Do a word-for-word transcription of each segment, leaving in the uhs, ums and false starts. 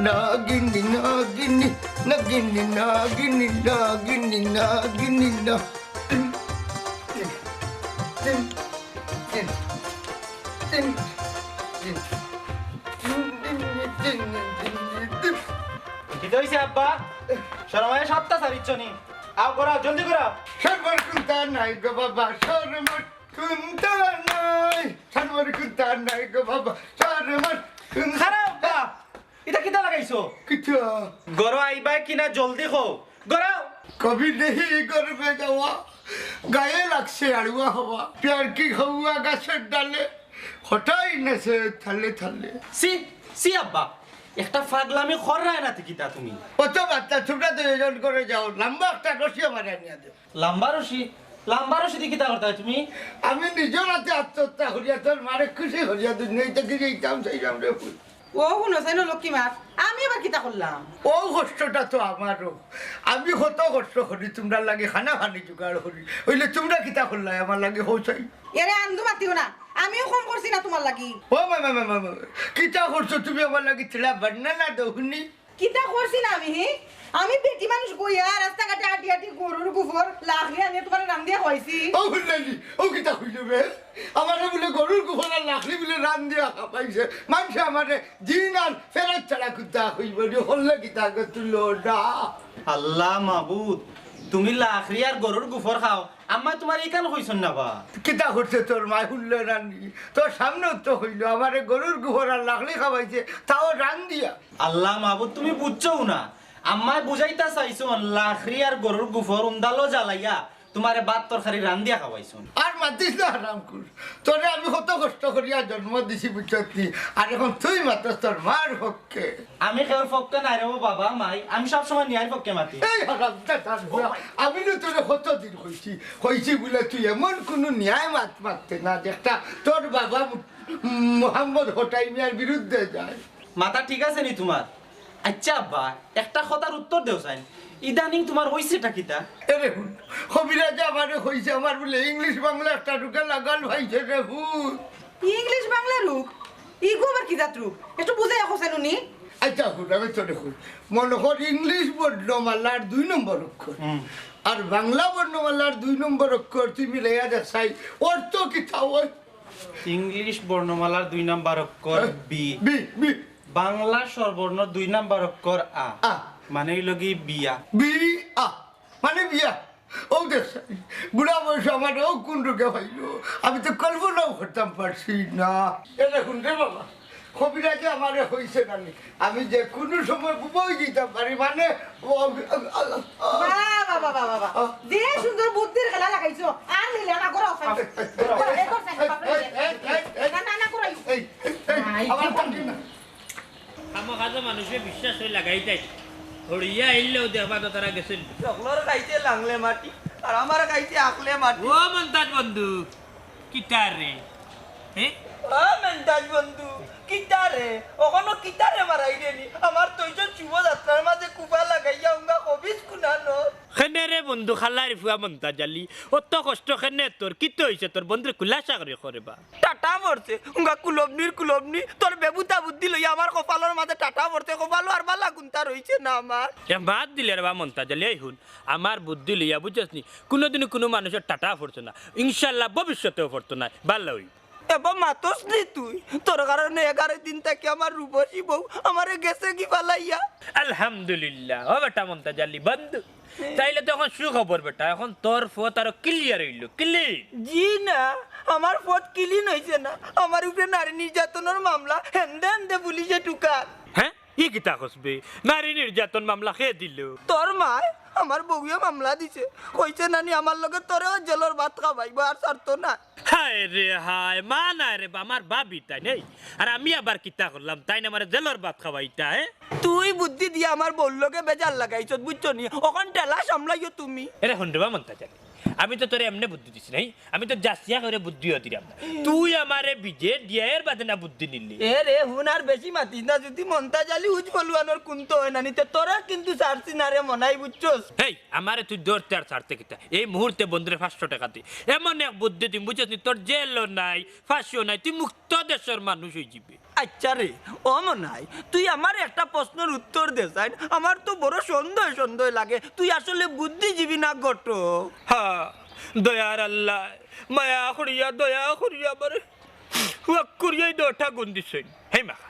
নাগিনী, নাগিনী, নাগিনী, নাগিনী, নাগিনী, নাগিনী, না-, tin, tin, tin, tin, tin, tin. কিতা অইছে আব্বা? শরমায় সাতটা সারিচ্ছ নি? আও, ঘুরাও, জলদি ঘুরাও। শরমর কুন্তা নাই গো বাবা, শরমর কুন্তা নাই। শরমর কুন্তা নাই গো বাবা, শরমর কুন্তা খারাপ আব্বা। ইটা কিতা লাগাইছো? কিতা? ঘরো আইবায় কিনা জলদি কও। ঘরো। কভি নেহি ঘর মে যাওয়া, গায়ে লাগছে আড়ুয়া হওয়া, প্যার কি হওয়া গাছের ডালে, হঠাই নেছে থালে থালে। ছি, ছি আব্বা, একটা ফাগলামি কররায় না তে কিতা তুমি? অত বাচ্চা ছোটা দুইজন করে যাও, লম্বা একটা রশি আমার আনিয়া দেও। লম্বা রশি? লম্বা রশি দি কিতা করতায় তুমি? আমি নিজর হাতে আত্মহত্যা করিয়া তোর মারে খুশি করিয়া দুনিয়া থাকি যাইতাম চাইরাম রে পুত। ও হুনো চাইন লক্ষ্মী মা, আমি আবার কিতা করলাম? ও কষ্টটা তো আমারও। আমি কত কষ্ট করি তুমরার লাগি খানা পানি জোগাড় করি, অইলে তুমরা কিতা করলায় আমার লাগি কও চাই? এরে আন্দু মাতিও না, আমিও কম করছি না তুমার লাগি। ও মা, মা, মা, মা, মা, কিতা করছো তুমি আমার লাগি? তিলা বান্না না দেও হুনি। কিতা করছি না আমি, হি? আমি বেটি মানুষ গইয়া রাস্তাঘাটে আটি আটি গরুর গোবর লাখড়ি আনিয়া তুমারে রান্দিয়া খাওয়াইছি। ও হুনলায়নি, ও কিতা কইলো বে? আমারে বুলে গরুর গোবর আর লাখড়ি বুলে রান্দিয়া খাওয়াইছে। মানষে আমারে দিন আর ফেরত ছাড়া কুন্তা কইবো নি, হল্লে কিতা গো তুলো না। আল্লাহ মাবুদ, তুমি লাখড়ি আর গরুর গোবর খাও, আম্মায় তুমারে ইখান কইছইন না বা? কিতা করছে তোর মায় হুনলে না নি? তোর সামনেও তো কইলো, আমারে গরুর গোবর আর লাখড়ি খাওয়াইছে, তাও রান্দিয়া। আল্লাহ মাবুদ, তুমি বুঝছো না। আম্মায় বুঝাইতা চাইছইন, লাখড়ি আর গরুর গোবর উন্দালো জ্বালাইয়া তুমারে ভাত তরকারি রান্দিয়া খাওয়াইছইন। আর মাতিস না হারামখুর, তোরে আমি কত কষ্ট করিয়া জন্ম দিছি বুঝছত নি, আর এখন তুই মাতস তোর মার পক্ষে। আমি কেউর পক্ষে নায় রে ও বাবা মাই, আমি সব সময় ন্যায়ের পক্ষে মাতি। এই হারামজাদার পুয়া, আমি না তোরে কত দিন কইছি, কইছি বুলে তুই এমন কুনু ন্যায় মাত মাততে না, যেটা তোর বাবা মু-, মোহাম্মদ হোটাই মিয়ার বিরুদ্ধে যায়। মাথা ঠিক আছে নি তুমার? আচ্ছা আব্বা, একটা কথার উত্তর দেও চাইন, ইদানিং তুমার অইছেটা কিতা? এরে হুন, কবিরাজে আমারে কইছে, আমার বুলে ইংলিশ বাংলা একটা রুগে লাগাল পাইছে রে হুন। ইংলিশ বাংলা রুগ? ইগু আবার কি জাত রুগ? একটু বুঝাইয়া কও চাইন হুনি। আচ্ছা হুন, আমি তোরে কই। মনো কর ইংলিশ বর্ণমালার দুই নম্বর অক্ষর। হুম। আর বাংলা বর্ণমালার দুই নম্বর অক্ষর তুই মিলাইয়া দেখ চাই, অর্থ কিতা অয়? ইংলিশ বর্ণমালার দুই নাম্বার অক্ষর হ্যাঁ। বি। B, B. বাংলা স্বরবর্ণ দুই নাম্বার অক্ষর আ। আ। মানে অইলো গি বিয়া। বিয়া। মানে বিয়া। ও দেখ, বুড়া বয়সে আমারে ও কুন রুগে পাইলো, আমি তো কল্পনাও করতাম পারছি না। এরে হুন রে বাবা, কবিরাজে আমারে কইছে না নি, আমি যে কুনু সময় বুবা অই যাইতাম পারি, মানে, ও, ও, ও, ও, বাবা, বাবা, বাবা, বাবা। আ। যে সুন্দর বুদ্ধির খেলা লাগাইছো, আর নিলে না, ঘুরাও, ঘুরাও, এ করছে, বাপরে। এই, এই, এই, এই। না, না, না, ঘুরাইও। এই, এই, এই, নাই। আমার পাখি না। খামোখাজো মানুষে বিশ্বাস অই লাগাইতায়। হরিয়া আইলেও দেখবা তো তারা গেছে। সকলর খাইছে লাংলে মাটি, আর আমার খাইছে আখলে মাটি। ও মন্তাজ বন্ধু, কিতা রে? হে? ও মন্তাজ বন্ধু, কিতা রে? অখনো কিতা রে মারাইরে নি? আমার তো অইছে শুভযাত্রার মাঝে কুফা লাগাইয়া উঙ্গা কবিজ কুনানো। কেনে রে বন্ধু, খালার ফুয়া মন্তাজ আলী, অত কষ্ট কেনে তোর? কিতা অইছে তোর? বন্ধুরে খুলাসা করি কও রে বা। টাটা পড়ছে, উঙ্গা কুলবনির কুলবনি, তোর বেবুতা বুদ্ধি লইয়া আমার কপালর মাঝে টাটা পড়ছে, কপালো আর বালা কুন্তা রইছে না আমার। এ মাত দিলে রে বা মন্তাজ আলী, এই হুন, আমার বুদ্ধি লইয়া বুঝছস নি, কুনুদিনও কুনু মানুষর টাটা পড়ছে না, ইনশাআল্লাহ ভবিষ্যতেও পড়তো নায়, বালা অই। এবা মাতস নি তুই, তোর কারণে এগারো দিন থাকি আমার রূপসী বউ আমারে গেছে গি ফালাইয়া। আলহামদুলিল্লাহ। ও বেটা মন্তাজ আলী বন্ধু, তাইলে তো অখন সুখবর বেটা, অখন তোর পথ আরো clear অইলো, clean। জি না, আমার পথ clean অইছে না, আমার উপরে নারী নির্যাতনর মামলা হেন্দে হেন্দে পুলিশে ঢুকার। হ্যাঁ, ই কিতা কস বে? নারী নির্যাতন মামলা কে দিলো? তোর মায়। আমার বউয়ে মামলা দিছে, কইছে নানি আমার লগে তোরেও জেলর ভাত খাওয়াইবো, আর ছাড়তো না। হায় রে হায়, মা নাই রে বা, আমার ভাবি তাইন। আর আমি আবার কিতা করলাম, তাইন আমারে জেলর ভাত খাওয়াইতা, হে? তুই বুদ্ধি দিয়া আমার বউর লগে বেজার লাগাইছত, বুঝছো নি? অখন ঠেলা সামলাইও তুমি। এরে হন রে বা মন্তাজ আলী, আমি তো তোরে এমনে বুদ্ধি দিছি নাই, আমি তো যাচিয়া করি বুদ্ধিও দিরাম না। তুই আমারে বিজে দিয়া এর বাদে না বুদ্ধি নিলি। এরে হুন, আর বেশি মাতিস না, যদি মন্তাজ আলী উজ ফলুয়ানোর কুন্ত অয় নানি, তে তোরে কিন্তু ছাড়ছি না রে মনাই, বুঝছস? হেই, আমারে তুই ধরতে আর ছাড়তে কিতা? এই মুহূর্তে বন্ধুরে পাঁচশো টেকা দে। এমন এক বুদ্ধি দিমু, বুঝছস নি? তোর জেলও নাই, ফাঁসিও নাই, তুই মুক্ত দেশর মানুষ অইযিবে। আচ্ছা রে, ও মনাই, তুই আমারে একটা প্রশ্নর উত্তর দে চাইন, আমার তো বড় সন্দেহ সন্দেহ লাগে, তুই আসলে বুদ্ধিজীবী না ঘটক? হ্যাঁ, দয়ার আল্লায় মায়া করিয়া, দয়া করিয়া আমারে ওয়াক করিয়াই দশটা গুণ দিছইন। হেই মাখা,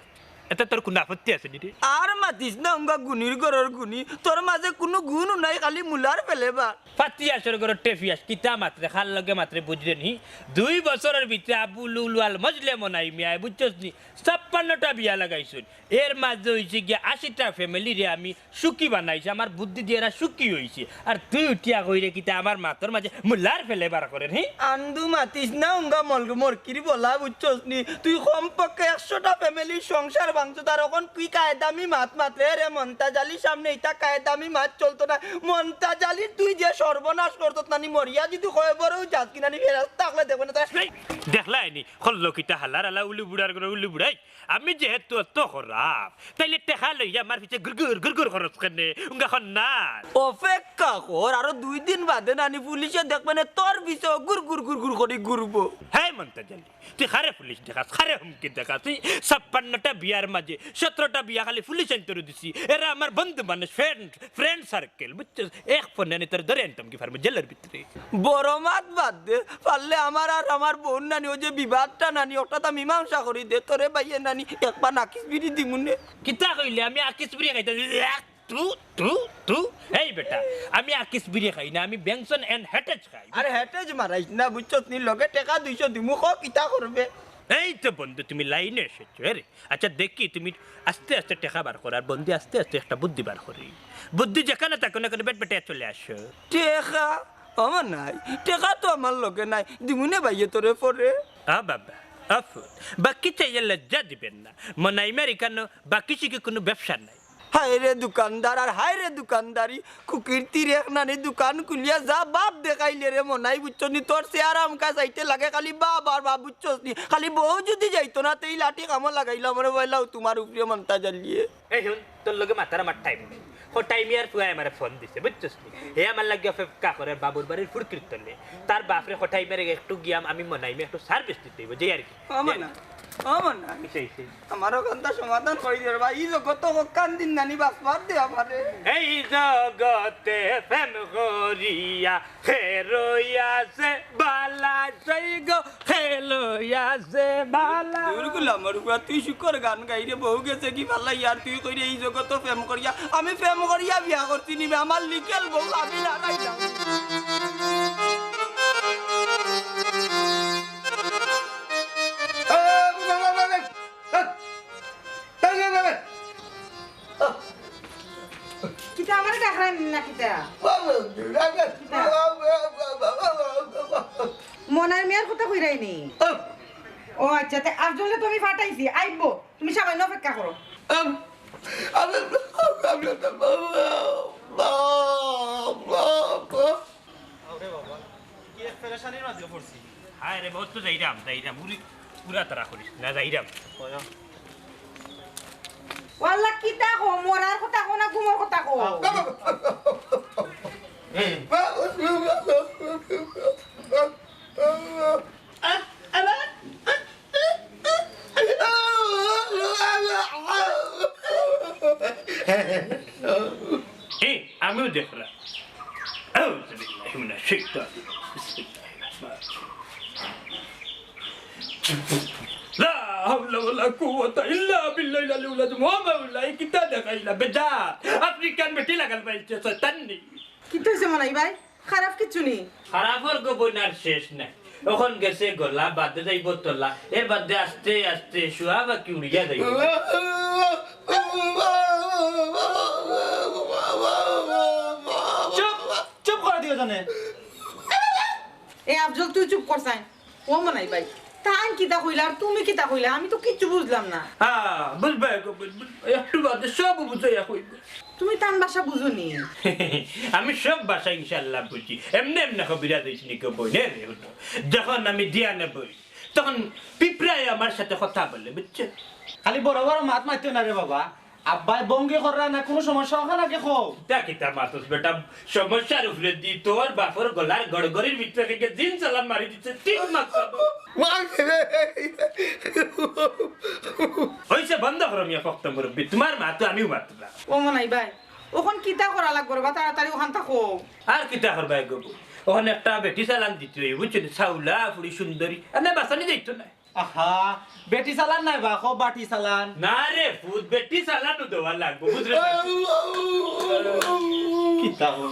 এতে তোর কুনু আপত্তি আছে নি রে? আর মাতিস না, উঙ্গা গুণীর ঘরর গুণী, তোর মাঝে কুনু গুণও নাই, খালি মুলার ফেলে বা। ফাতিয়া সরগরর টেফিয়াস, কিতা মাতরে, কার লগে মাতরে বুঝরে নি? দুই বছরর ভিতরে আবু লুলু আল মজলে মনাই মিয়ায়, বুঝছস নি? ছাপ্পান্নটা বিয়া লাগাইছইন। এর মাঝে অইছে গিয়া আশিটা family রে আমি সুখী বানাইছি, আমার বুদ্ধি দিয়া এরা সুখী অইছে। আর তুই উঠিয়া কইরে কিতা আমার মাতর মাঝে মুলার ফেলে বার করের, হি? আন্দু মাতিস না, উঙ্গা মল-, মরকির বলা, বুঝছস নি? তুই কমপক্ষে একশোটা family-র সংসার ভাঙছস, আর অখন তুই কায়দামি মাত মাতরে রে মন্তাজ আলীর সামনে, ইতা কায়দামি মাত চলতো না। মন্তাজ আলীর তুই যে সর্বনাশ করছত নানি, মরিয়া যদি কয়বরেও যাস কি নানি, ফেরেস্তা অকলে দেখবে না তোরে। এই, দেখলায় নি, হল্লো কিতা হালার হালা উলু বুড়ার ঘরর উলু বুড়াই। আমি যেহেতু অত খারাপ, তাইলে টেকা লইয়া আমার পিছে গুরগুর গুরগুর করস কেনে? উঙ্গা কর না। অপেক্ষা কর, আরো দুই দিন বাদে নানি পুলিশে দেখবে না, তোর পিছে গুরগুর গুরগুর করি ঘুরবো। হে মন্তাজ আলী, তুই কারে পুলিশ দেখাস, কারে হুমকি দেখাস? তুই ছাপ্পান্নটা বিয়ার মাঝে সতেরোটা বিয়া খালি পুলিশ আইন্তরে দিছি। এরা আমার বন্ধু মানুষ, friend, friend circle, বুঝছস? এক ফোনে আনি তোরে ধরে আনতাম কি পারমু জেলর ভিতরে। বড় মাত বাদ দে, পারলে আমার আর আমার বউর নানি, অউ যে বিবাদটা নানি, অটাতা মীমাংসা করি দে। তোরে ভাইয়ে নানি একবার আকিস বিড়ি দিমুনে। কিতা কইলে? আমি আকিস বিড়ি খাইতাম? তু, তু, তু। এই বেটা, আমি আকিস বিড়ি খাই না, আমি Benson and Hatch খাই। আরে Hatch মারাইস না, বুঝছস নি? লগে টেকা দুইশো দিমু, ক কিতা করবে? এই তো বন্ধু, তুমি লাইনে এসেছো, আরে। আচ্ছা দেখি, তুমি আস্তে আস্তে টেকা বার করো, আর বন্ধু আস্তে আস্তে একটা বুদ্ধি বার করি। বুদ্ধি যেখানে থাকে না কেন, বেট বেটে চলে আসো। টেকা? আমার নাই, টেকা তো আমার লগে নাই, দিমুনে ভাইয়ে তোরে পরে। আ বাবা, আফু, বাকি চাইয়া লজ্জা দিবেন না। মনাই মিয়ার ইকানো বাকি শিখে কোনো ব্যবসা নাই। হায় রে দোকানদার আর হায় রে দোকানদারি, কুকীর্তির এক নানি দোকান খুলিয়া যা ভাব দেখাইলে রে মনাই, বুঝছস নি? তোর চেহারা আমকা চাইতে লাগে খালি ভাব আর ভাব, বুঝছস নি? খালি বউ যদি যাইতো না, তে ই লাঠি কামো লাগাইলাম রে বইলাও তোমার উপরে মন্তাজ আলীয়ে। এই হুন, তোর লগে মাতার আমার time নাই। কটাই মিয়ার ফুয়ায় আমারে ফোন দিছে, বুঝছস নি? হে আমার লাগি অপেক্ষা করের বাবুর বাড়ির ফুড়কির তলে। তার বাপরে কটাই মিয়ারে একটু গিয়াম আমি মনাই মিয়া একটু service দিতে অইবো, যাই আর কি। ও মনাই, ও মনাই। কিসে, কিসে? আমার অখানতা সমাধান করি দে রে ভাই, ই জগতো হক্কান দিন নানি বাঁচবার দে আমারে। এই জগতে প্রেম করিয়া কে রইয়াছে বালা, সই গো কে রইয়াছে বালা। দূর গুলামর ফুয়া, তুই শুকর গান গাইরে, বউ গেছে কি ফালাই, আর তুই কইরে এই জগতো প্রেম করিয়া। আমি প্রেম করিয়া বিয়া করছি নি বে, আমার লিগেল বউ আমি লাগাইলাম। কিতা আমারে ডাকরা না কিতা? মনাই মিয়ার কথা কইরায় নি? ও আচ্ছা, তে আফজলরে তো আমি ফাটাইছি, আইবো, তুমি সামান্য অপেক্ষা করো। আরে বাবা, কি এক পেরেশানির মাঝে পড়ছি। হায় রে, বহুত তো যাইরাম, যাইরাম, উরি, উরা তারা করিস না, যাইরাম। ওয়াল্লা, কিতা কও, মরার কথা কও না ঘুমর কথা কও? এ, আমিও দেখরাম। আউযু বিল্লাহি মিনাশ শাইতানির রাজিম। বিসমিল্লাহির রাহমানির রাহিম। লা হাওলা ওয়ালা কুওয়াতা ইল্লা বিল্লাহিল আলিয়্যিল আযীম। ও মাওলা, ই কিতা দেখাইলা? বেজাত। আফ্রিকান বেটি লাগাল পাইছে, শয়তান নি। কিতা অইছে মনাই ভাই? খারাপ কিচ্ছু নি। খারাপর গো বইন আর শেষ নাই। অখন গেছে গলা, বাদে যাইবো তলা। এর বাদে আস্তে আস্তে শুয়া পাখি উড়িয়া যাইবো। জানে। এ আফজল, তুই চুপ কর চাই। ও মনাই ভাই, তাইন কিতা কইলা আর তুমি কিতা কইলা, আমি তো কিচ্ছু বুঝলাম না। হ্যাঁ, বুঝবায় গো, বুঝ-, বুঝ-, একটু বাদে সব বুঝাইয়া কইব। তুমি তান ভাষা বুঝো নি? আমি সব ভাষা ইনশাআল্লাহ বুঝি। এমনে এমনে কবিরাজ অইছি নি গো বইন, এ রে হুনো। যখন আমি ধ্যানে বই, তখন পিঁপড়ায় আমার সাথে কথা বলে, বুঝছো? খালি বড় বড় মাত মাতিও না রে বাবা। আব্বায় ভঙ্গি কররা না, কুনু সমস্যা অইছে নাকি কও? ইতা কিতা মাতস বেটা, সমস্যার উপরে দি তোর বাপর গলার গড়গড়ির ভিতরে থাকি জিন সালাম মারি দিছে, ঠিক মাতছ। অইছে, বন্ধ করো মিয়া ফক্ত মুরব্বি, তুমার মাত তো আমিও মাতরাম। ও মনাই ভাই, অখন কিতা করা লাগবো রে বা, তাড়াতাড়ি অখানতা কও। আর কিতা করবায় গো, অখন একটা বেটি চালান দিতে অইবো, বুঝছো নি? চাউলা, ফুড়ি সুন্দরী, আর না বাঁচানি যাইতো না। আহা, বেটি চালান নায় বা, কও বাটি চালান। না রে ফুত, বেটি চালানও দেওয়া লাগবো, বুঝরে না? কিতা কও?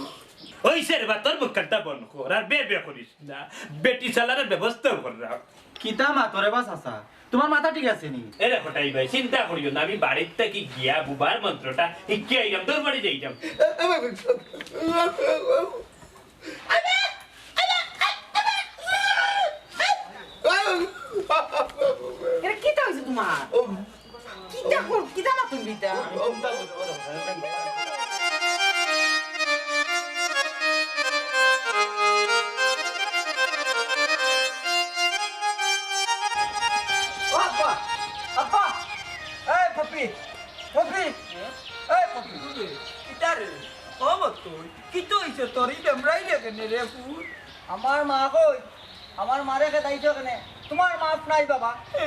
অইছে রে বা, তোর মুখখানতা বন্ধ কর, আর বে বে করিস না। বেটি চালানর ব্যবস্থাও কররাম। কিতা মাতো রে বা চাচা? তুমার মাথা ঠিক আছে নি? এরে কটাই ভাই, চিন্তা করিও না, আমি বাড়িত থাকি গিয়া বুবার মন্ত্রটা শিখিয়া আইরাম, তোর বাড়ি যাইরাম। এরে কিতা অইছে তুমার? কিতা কর-, কিতা মাতুন দিতা? ও আব্বা, আব্বা, এই পপি, পপি, এই পপি, কিতা রে? ও মতই, কিতা অইছে তোর? ই বেমরাইলে কেনে রে ফুত? আমার মা কই? আমার মারে খেদাইছো কেনে? তুমার মাফ নাই বাবা। এ।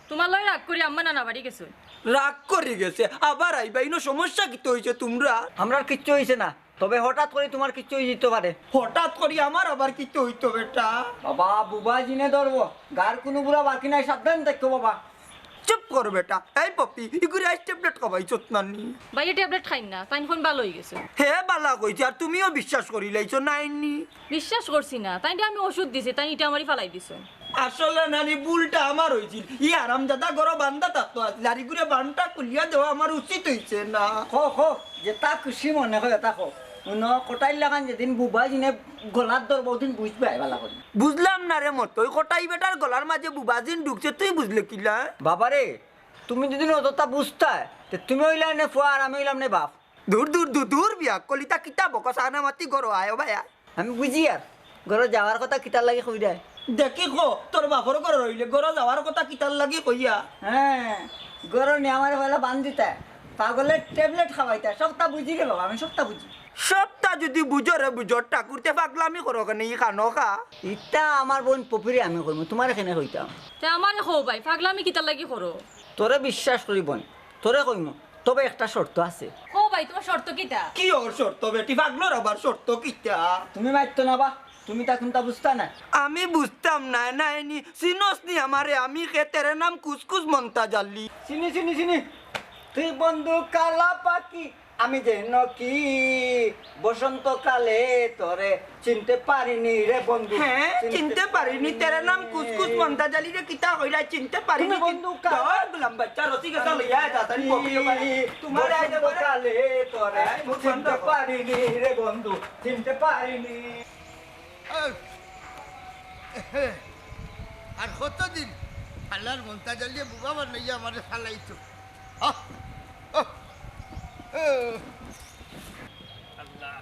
তুমার লগে রাগ করি আম্মা নানা বাড়ি গেছইন। রাগ করি গেছে? আবার আইবা? ইনো সমস্যা কিতা অইছে তুমরার? আমরার কিচ্ছু অইছে না, তবে হঠাৎ করি তুমার কিচ্ছু অই যাইতো পারে। হঠাৎ করি আমার আবার কিতা অইতো বেটা? বাবা, বুবা জিনে ধরবো, গার কুনু বুড়া বাকি নাই, সাবধান থাকো বাবা। চুপ কর বেটা। এই পপি, ইগুরে আইজ ট্যাবলেট খাবাইছত না নি? ভাইয়ে ট্যাবলেট খাইন না, তাইন কইন ভালা অই গেছে। হে ভালা কইছে, আর তুমিও বিশ্বাস করিলাইছো নায় নি? বিশ্বাস করছি না, তাইনরে আমি ওষুধ দিছি, তাইন ইটা আমারে ফালাই দিছইন। আসলে নানি, ভুলটা আমার অইছিল। ই হারামজাদা ঘরো বান্দা থাকতো আছিল, আর ইগুরে বানটা খুলিয়া দেওয়া আমার উচিত অইছে না। কও, কও, যেতা খুশি মনে কয় অতা কও। হুনো, কটাইর লাখান যেদিন বুবা জিনে গলাত ধরবো, অউদিন বুঝবায় ভালা করি। বুঝলাম না রে মতই, কটাই বেটার গলার মাঝে বুবা জিন ঢুকছে, তুই বুঝলে কিলা? বাবারে, তুমি যদি অততা বুঝতায়, তে তুমি অইলায় নে ফুয়া আর আমি অইলাম নে বাপ। দূর, দূর, দূর, দূর, বিয়া কলিতা কিতা বকস, আনা মাতি ঘরো আয়, ও ভাই আয়। আমি বুঝি আর, ঘরো যাওয়ার কথা কিতার লাগি কইরায়? দেখি কো, তোর বাপর ঘরো রইলে, ঘরো যাওয়ার কথা কিতার লাগি কইয়া? হ্যাঁ, ঘরো নি আমারে পয়লা বান্ধিতা, পাগলের ট্যাবলেট খাবাইতা, সবতা বুঝি রে বাবা, আমি সবতা বুঝি। সবতা যদি বুঝো রে বুঝো, ঠাকুর তে পাগলামি করো কেনে, ই কানো খা। ইতা আমার বইন পপিরে আমি কইমু, তুমারে কেনে কইতাম? তে আমারে কও ভাই, পাগলামি কিতার লাগি করো? তোরে বিশ্বাস করি বইন, তোরে কইমু, তবে একটা শর্ত আছে। কও ভাই, তুমার শর্ত কিতা? কি ওর শর্ত বেটি, পাগলর আবার শর্ত কিতা? তুমি মাততো না বা, তুমি তা কুনতা বুঝতা না। আমি বুঝতাম না, নায় নি, চিনস নি আমারে, আমি কে, তেরে নাম কুসকুস মন্তাজ আলী। চিনি, চিনি, চিনি। তুই বন্ধু কালা পাখি, আমি যেন কি বসন্তকালে তোরে চিনতে পারিনি রে বন্ধু। হ্যাঁ, চিনতে চিনতে পারিনি, তেরে নাম পারিনি। কুসকুস মন্তাজ আলী রে, কিতা কইরা চিনতে পারিনি তুমি বন্ধু কি-, কার? ধর গোলাম বাচ্চা, রসি গেছা লইয়া আয়, তাড়াতাড়ি পপিও পারে। তোমার আইতে পারে। বসন্তকালে তোরে হ্যাঁ, মুখ বন্ধ চিনতে কর। পারিনি রে বন্ধু, চিনতে পারিনি। আহ, আর কতদিন আল্লাহর মন্তাজ আলীয়ে বুবা বানাইয়া আমারে ফালাইতো? আহ, আহ, আহ। আল্লাহ।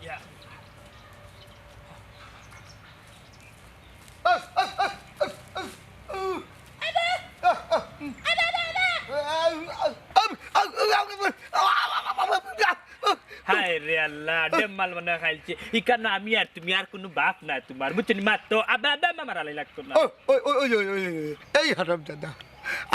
ইয়া। হায় রে আল্লাহ, ডেম মাল মনে খাইলছে। ইকানো আমি আর তুমি, আর কুনু বাপ নাই তুমার, বুঝছো নি? মাততো, আবা, আবা, আমার আলাই লাগতো না। ও, ওই, ওই, এই হারামজাদা,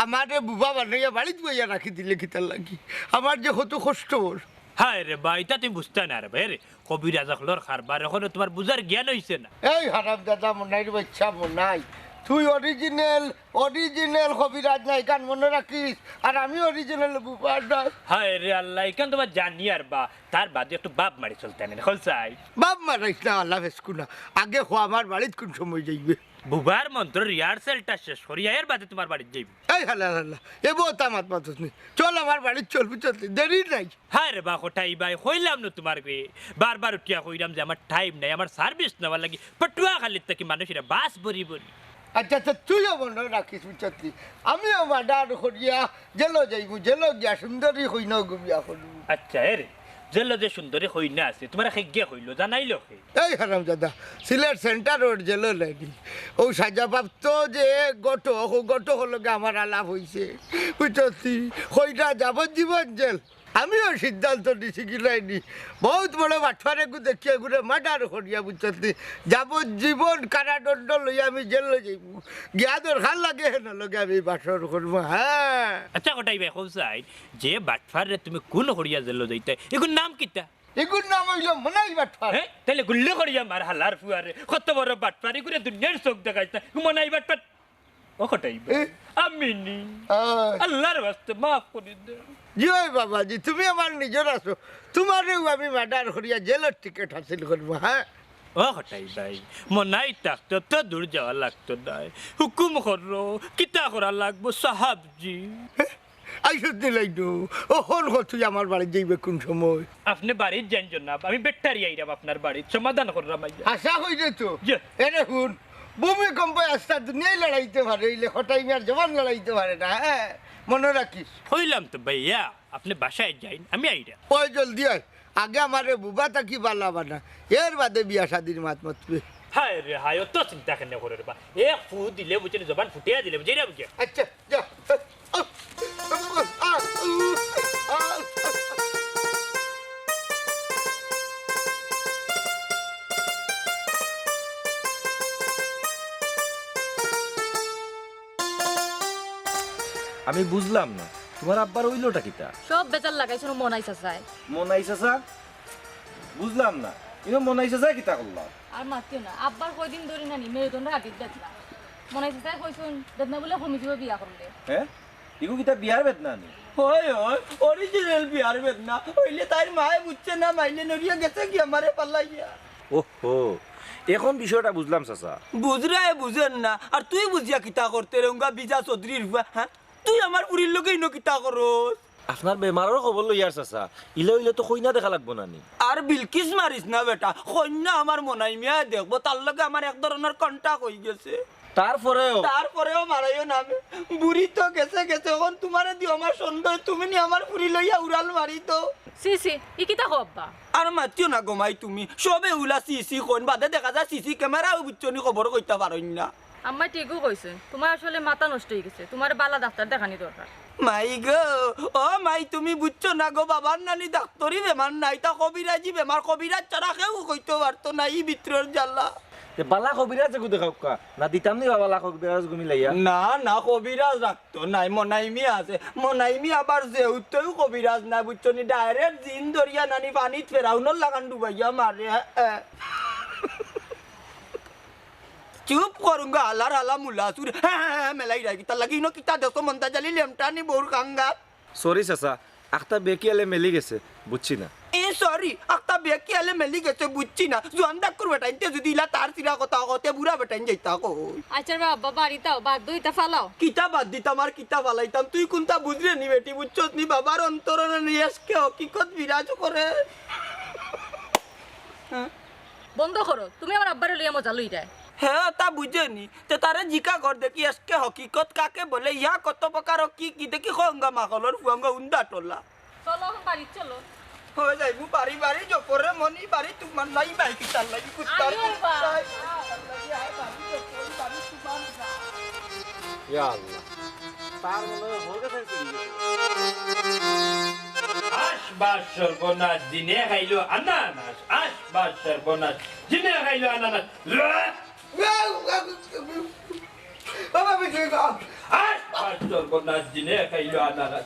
আমারে বুবা বানাইয়া বাড়িত বইয়া রাখি দিলে কিতার লাগি? আমার যে কত কষ্ট ওর। হায় রে বা, ইতা তুমি বুঝতায় না রে বা, এরে, কবিরাজ অকলর কারবার, অখনো তুমার বুঝার জ্ঞান অইছে না। এই হারামজাদা মনাইর বাচ্চা মনাই, তুই original, original কবিরাজ না, ইখান মনো রাখিস, আর আমি original বুবা নায়। হায় রে আল্লাহ, ইখান তুমার জানি আর বা, তার বাদে একটু বাপ মারি চলতে নেই, খোল চাই। বাপ মারাইস না, আল্লাহ ফেসকু না, আগে কো আমার বাড়িত কুন সময় যাইবে? বুবার মন্ত্র rehearsalটা শেষ করিয়া এর বাদে তুমার বাড়িত যাইমু। এই হালা হালা, এ বউত মাত মাতস নি। চল আমার বাড়িত চল, বুঝছস নি? দেরি নাই। হায় রে বা কটাই ভাই, কইলাম না তুমারে, বারবার উঠিয়া কইরাম যে আমার time নাই, আমার service নেওয়ার লাগি পটুয়াখালীর থাকি মানুষ আইরা বাস ভরি ভরি। আচ্ছা, আচ্ছা, তুইও মনো রাখিস, বুঝছস নি? আমিও murder করিয়া জেলো যাইমু, জেলো গিয়া সুন্দরী কইনা গো বিয়া করমু। আচ্ছা, এ রে, জেলো যে সুন্দরী কইনা আছে, তুমারে কেগিয়ে কইলো, জানাইলো কে? এই হারামজাদা, সিলেট সেন্ট্রাল রোড জেলো লাইনি। ও সাজাপ্রাপ্ত যে ঘটক, ও ঘটকর লগে আমার আলাপ অইছে। বুঝছস নি? কইরা যাবজ্জীবন জেল। আমিও সিদ্ধান্ত নিছি কি লাইনি। বউত বড় বাটপার এগু দেখিয়া এগুরে murder করিয়া, বুঝছস নি? যাবজ্জীবন কারাদণ্ড লইয়া আমি জেলো যাইমু। গিয়া দরকার লাগে হেন লগে আমি বাসর করমু, হ্যাঁ। আচ্ছা, কটাই ভাই, কও চাই, যে বাটপাররে তুমি খুন করিয়া জেলো যাইতায়, এগুর নাম কিতা? এগুর নাম অইলো মনাই বাটপার। হ্যাঁ? তাইলে গুল্লি করিয়া মার হালার ফুয়ারে। কত বড় বাটপার, এগুরে দুনিয়ার চোখ দেখাইছ না। এগু মনাই বাটপার। ও কটাই ভাই। এ? আমি নি। আয়। আল্লার ওয়াস্তে মাফ করি দে। জি ওই বাবা জি, তুমি আমার নিজর আছো। তুমারেও আমি murder করিয়া জেলর টিকিট হাসিল করমু, হ্যাঁ? ও কটাই ভাই, মনাই থাকতে অত দূর যাওয়া লাগতো নায়। হুকুম করো, কিতা করা লাগবো সাহাবজি? আইসত নি লাইনু, অখন ক তুই আমার বাড়িত যাইবে কুন সময়? আপনে বাড়িত যাইন জনাব, আমি বেটারি আইরাম আপনার বাড়িত, সমাধান কররাম আইয়া। আশা করি তো। জি। এরে হুন, ভূমিকম্পে আস্তা দুনিয়াই লড়াইতে পারে, ইলে কটাই মিয়ার জবান লড়াইতে পারে না, হ্যাঁ? মনো রাখিস। কইলাম তো ভাইয়া, আপনে বাসায় যাইন, আমি আইরাম। ওই জলদি আয়, আগে আমারে বুবা থাকি বালা বানা, এর বাদে বিয়া শাদির মাত মাতবে। হায় রে হায়, অত চিন্তা কেনে করো রে বা? এক ফু দিলে বুঝছনি, জবান ফুটিয়া দিলে বুঝছনি, এরা বুঝে। আচ্ছা, যা। আমি বুঝলাম না, তুমার আব্বার অইলোটা কিতা? সব বেজার লাগাইছইন মনাই চাচায়। মনাই চাচা? বুঝলাম না, ইনো মনাই চাচায় কিতা করলা? আর মাতিও না, আব্বার কয়দিন ধরি নানি মেরুদণ্ড আগে বেদনা। মনাই চাচায় কইছইন, বেদনা বুলে কমি যিবো বিয়া করলে। হ্যাঁ? ইগু কিতা বিয়ার বেদনা নি? হয়, হয়, original বিয়ার বেদনা। অইলে তাইর মায়ে বুঝছে না, মাইলে নড়িয়া গেছে কি আমারে ফালাইয়া। ওহো, এখন বিষয়টা বুঝলাম চাচা। বুঝরায় বুঝের না, আর তুই বুঝিয়া কিতা করতে রে, উঙ্গা বিজা চৌধুরীর ফুয়া, হ্যাঁ? তুই আমার ফুরির লগে ইনো কিতা করস? আপনার বেমারর খবর লইয়ার চাচা, ইলা অইলে তো কইনা দেখা লাগবো না নি। আর বিলকিস মারিস না বেটা, কইনা আমার মনাই মিয়ায় দেখবো, তার লগে আমার এক ধরনর contact অইগেছে। তারপরেও? তারপরেও মারাইও না আমি। বুড়ি তো গেছে গেছে, অখন তুমারে দিও আমার সন্দেহ, তুমি নি আমার ফুরি লইয়া উড়াল মারি তো। ছি ছি, ই কিতা কও আব্বা? আর মাতিও না গো মাই তুমি, সবে উলা ছি ছি কইন, বাদে দেখা যায় CC camera-ও বুঝছো নি খবর কইতা পারইন না। আম্মায় ঠিকউ কইছইন, তুমার আসলে মাথা নষ্ট অইগেছে, তুমারে বালা ডাক্তার দেখানি দরকার। মাই গো, ও মাই, তুমি বুঝছো না গো, বাবার নানি ডাক্তারি বেমার নায়, ইতা কবিরাজি বেমার, কবিরাজ ছাড়া কেউ কইতো পারতো না, ই ভিতরর জ্বালা। তে বালা কবিরাজ এগু দেখাউক্কা, না দিতাম নি বা বালা কবিরাজ এগু মিলাইয়া? না, না, কবিরাজ ডাক্তার নায়, মনাই মিয়া আছে, মনাই মিয়া আবার যেউতেউ কবিরাজ নায়, বুঝছো নি, direct জিন ধরিয়া নানি পানিত ফেরাউনর লাখান ডুবাইয়া মারে। চুপ করুঙ্গা, হালার হালা মুলা চুর। হ্যাঁ, হ্যাঁ, হ্যাঁ, মেলাইরায় কিতার লাগি? ইনো কিতা দেখো, মন্তাজ আলী লেমটানি বউর কাঙ্গাত। Sorry চাচা, আখতা বেকিয়ালে মেলি গেছে, বুঝছি না। এ, sorry, আখতা বেকিয়ালে মেলি গেছে, বুঝছি না। জোয়ান ডাক্কর বেটাইন্তে যুদি ইলা তার চিরা কথা কও, তে বুড়া বেটাইন যাইতা কই? আচ্ছা রে আব্বা, বাদ দেও, বাদ দেও, ইতা ফালাও। কিতা বাদ দিতাম আর কিতা ফালাইতাম? তুই কুনতা বুঝরে নি বেটি, বুঝছস নি? বাবার অন্তরো নি এশকে হকিকত বিরাজ করে। হ্যাঁ? বন্ধ করো, তুমি আমার আব্বারে লইয়া মজা লইরায়। হ্যাঁ, তা বুঝে নি। তে তারে জিকা কর দেখি, এশকে হকিকত কাকে বলে, ইয়া কত প্রকার, কি কি দেখি, খঙ্গা মাখলর ফুয়াঙ্গা উন্দা টলা। চলো, অখন বাড়িত চলো। হয়ে যাইবু বাড়ি বাড়ি জপরে মনি বাড়ি তোমার নাই বাই কিতার লাগি কুত্তার আইও বা। কুত্তার লাগি আয় বাড়ি জপরে বাড়ি তোমার যা। ইয়া আল্লাহ। তার মনে হয় হলকা সাইজ চলে গেছে। আশ বাশ সর্বনাশ, জিনে খাইলো আনানাস। আশ বাশ সর্বনাশ, জিনে খাইলো আনানাস। বাবা, আমি কি করব? আশ বাশ সর্বনাশ, জিনে খাইলো আনানাস।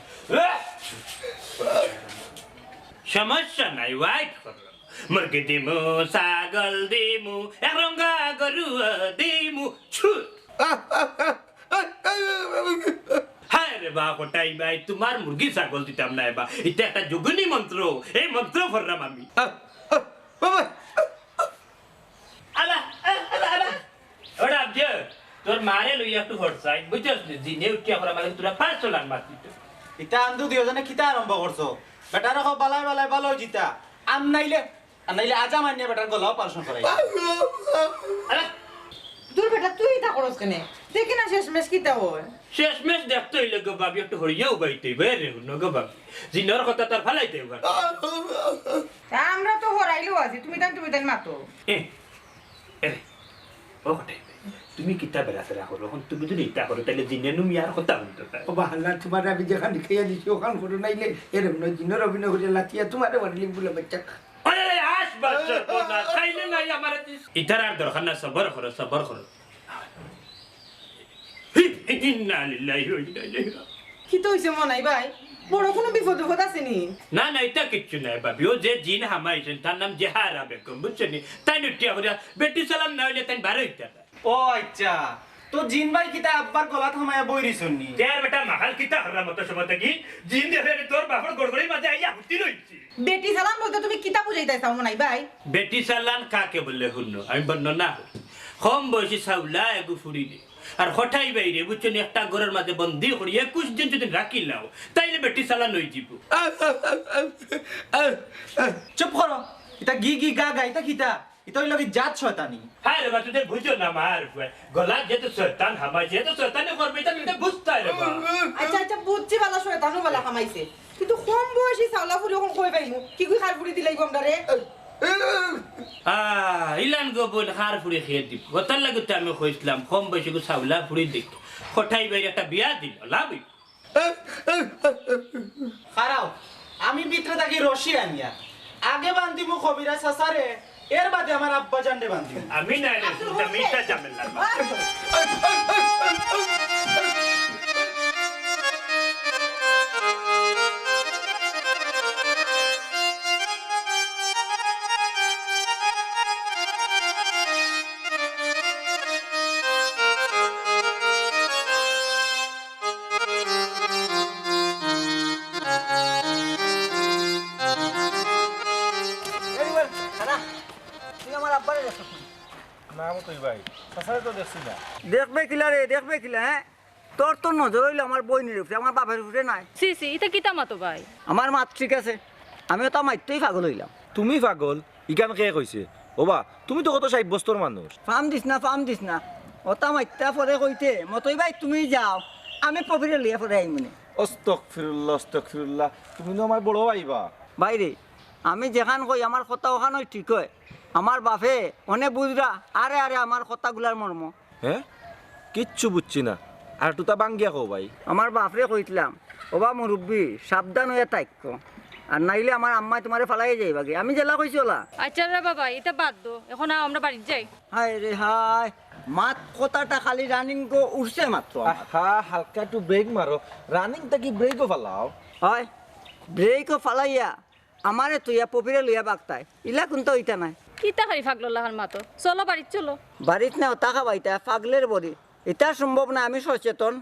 সমস্যা নাই, wait করো। মুরগি দিমু, ছাগল দিমু, এক রঙ্গা গরু দিমু, ছু। হায় রে বা কটাই ভাই, তোমার মুরগি ছাগল দিতাম না এবার। ইটা একটা যোগিনী মন্ত্র, এই মন্ত্র পড়রাম আমি। আলা, আলা, আলা। ওটা আবজে। তোর মারে লইয়া একটু হরছাই, বুঝছস নি? জিনে উঠিয়া করা মানে তোরা পাঁচ লাখ মাত দিত। ইতা আন্দু দুইজনে কিতা আরম্ভ করছো? বেটারে কও বালায় বালায় ভালা অইযিতা। আর নাইলে, আর নাইলে আজা মানিয়া বেটার গলাও পালসন করাই। আরে, দূর বেটা, তুই ইতা করস কেনে? দেখি না শেষমেশ কিতা হয়। শেষমেশ দেখতে অইলে গো ভাবি একটু হরিয়া উবাইতে অইবো, এরে হুনো গো ভাবি। জিনর কথা তার ফালাইতে অইবো। তা আমরা তো হরাইলেও আছি, তুমি তান, তুমি তান মাতো। এ, এরে, ও কটাই ভাই, তুমি কিতা বেড়াছেড়া করো? অখন তুমি যদি ইতা করো, তাইলে জিনে নু মিয়ার কথা হুনতো তাই। ও বাহাল্লা, তুমারে আমি যেখান খাইয়া দিছি, ওখান করো নাইলে এরম নয়, জিনর অভিনয় করিয়া লাথিয়া তুমারে মারিলিম বুলে বাচ্চা। আরে, আরে, আস বাচ্চা, তো না, খাইলে নাই আমারে দিস। ইতার আর দরকার না, সবর করো, সবর করো। ইন্না লিল্লাহি ওয়া ইন্না ইলাইহি রাজিউন। কিতা অইছে মনাই ভাই? বড় কুনু বিপদ আপদ আছে নি? না, না, ইতা কিচ্ছু নাই ভাবি। ও যে জিন হামাইছইন, তার নাম জেহারা বেগম, বুঝছো নি? তাইন উঠিয়া করিয়া বেটি চালান না অইলে তাইন বারইতা না। ও আচ্ছা, তো জিন ভাই কিতা আব্বার গলাত হামাইয়া বই রইছইন নি? তে আর বেটা মাখাল কিতা হররা মতো সময় থাকি? জিন দেখে রে তোর বাপর গড়গড়ির মাঝে আইয়া হুতি রইছে। বেটি চালান বলতে তুমি কিতা বুঝাইতায় চাও মনাই ভাই? বেটি চালান কাকে বলে হুনো, আমি বর্ণনা করি। কম বয়সী চাউলা এগু ফুড়িরে আর কটাই ভাইরে, বুঝছো নি, একটা ঘরর মাঝে বন্দি করি একুশ দিন যদি রাখিলাও, তাইলে বেটি চালান অইযিবো। চুপ করো, ইতা গি গি গা গা, ইতা কিতা? ইতা অইলো কি জাত শয়তানি? হায় রে বা, তুই তো বুঝো না, মার ফুয়া। গলাত যেহেতু শয়তান হামাইছে, এ তো শয়তানি করবে, ইতা তুই তো বুঝতায় রে বা। আচ্ছা, আচ্ছা, বুঝছি, বালা শয়তানও বালা হামাইছে। কিন্তু কম বয়সী চাউলা ফুড়ি অখন কই পাইমু? কি কই খার ফুড়ি দিলাইবো আমরারে? আহ, ইলান গো বইন খার ফুড়ি খেয়ে দিব। কথার লাগি তো আমি কইছিলাম, কম বয়সী গো চাউলা ফুড়ি দেখ। কটাই ভাইর একটা বিয়া দিল, লাভ অইবো। খাড়াও, আমি ভিতরে থাকি রশি আনিয়া আগে বান্ধিমু কবিরাজ চাচারে, এর বাদে আমার আব্বা জানরে বান্ধিমু। আমি নাই রে, আব্দুল আমি ইতা ঝামেলা না। এই বল, খাড়া, তুই আমার আব্বারে দেখছস নি? না, মতই ভাই, চাচারে তো দেখছি না। দেখবে কিলা রে, দেখবে কিলা, হ্যাঁ? তোর তো নজর অইলো আমার বইনের উপরে, আমার বাপের উপরে নায়। ছি, ছি, ইতা কিতা মাতো ভাই? আমার মাত ঠিক আছে, আমি ওটা মাইতই পাগল অইলাম। তুমি পাগল? ইখান কে কইছে? ওবা, তুমি তো কত ষাইট বস্তর মানুষ। ফাম দিস না, ফাম দিস না। ওটা মাইত্তা পরে কইতে, মতই ভাই তুমি যাও, আমি পপিরে লইয়া পরে আইমুনে। আস্তাগফিরুল্লাহ, আস্তাগফিরুল্লাহ। তুমি তো আমার বড় ভাই বা। ভাই রে, আমি যেখান কই আমার কথা ওখানই ঠিক হয়। আমার বাপে অনে বুঝরা, আরে আরে আমার কথাগুলার মর্ম। হ্যাঁ? কিচ্ছু বুঝছি না। আর তুতা বাঙ্গিয়া কও ভাই। আমার বাপরে কইতলাম, "ওবা মুরব্বি, সাবধান অইয়া থাইক্কো। আর নাইলে আমার আম্মায় তুমারে ফালাইয়া যাইবাগি।" আমি যেলা কইছি ওলা। আচ্ছা রে বাবা, ইতা বাদ দো। অখন আও, আমরা বাড়িত যাই। হায় রে হায়, মাত কথাটা খালি running গো উঠছে মাত্র আমার। আহা, হালকা একটু brake মারো। Running থাকি brake ও ফালাও। হয়, brake ও ফালাইয়া আমারে থইয়া পপিরে লইয়া বাগতায়, ইলা কুন্তা অইতা নায়। কিতা খালি পাগলর লাখান মাতো? চলো বাড়িত চলো। বাড়িত না, ওটা খাবাইতা, পাগলের বড়ি। ইটা সম্ভব না, আমি সচেতন।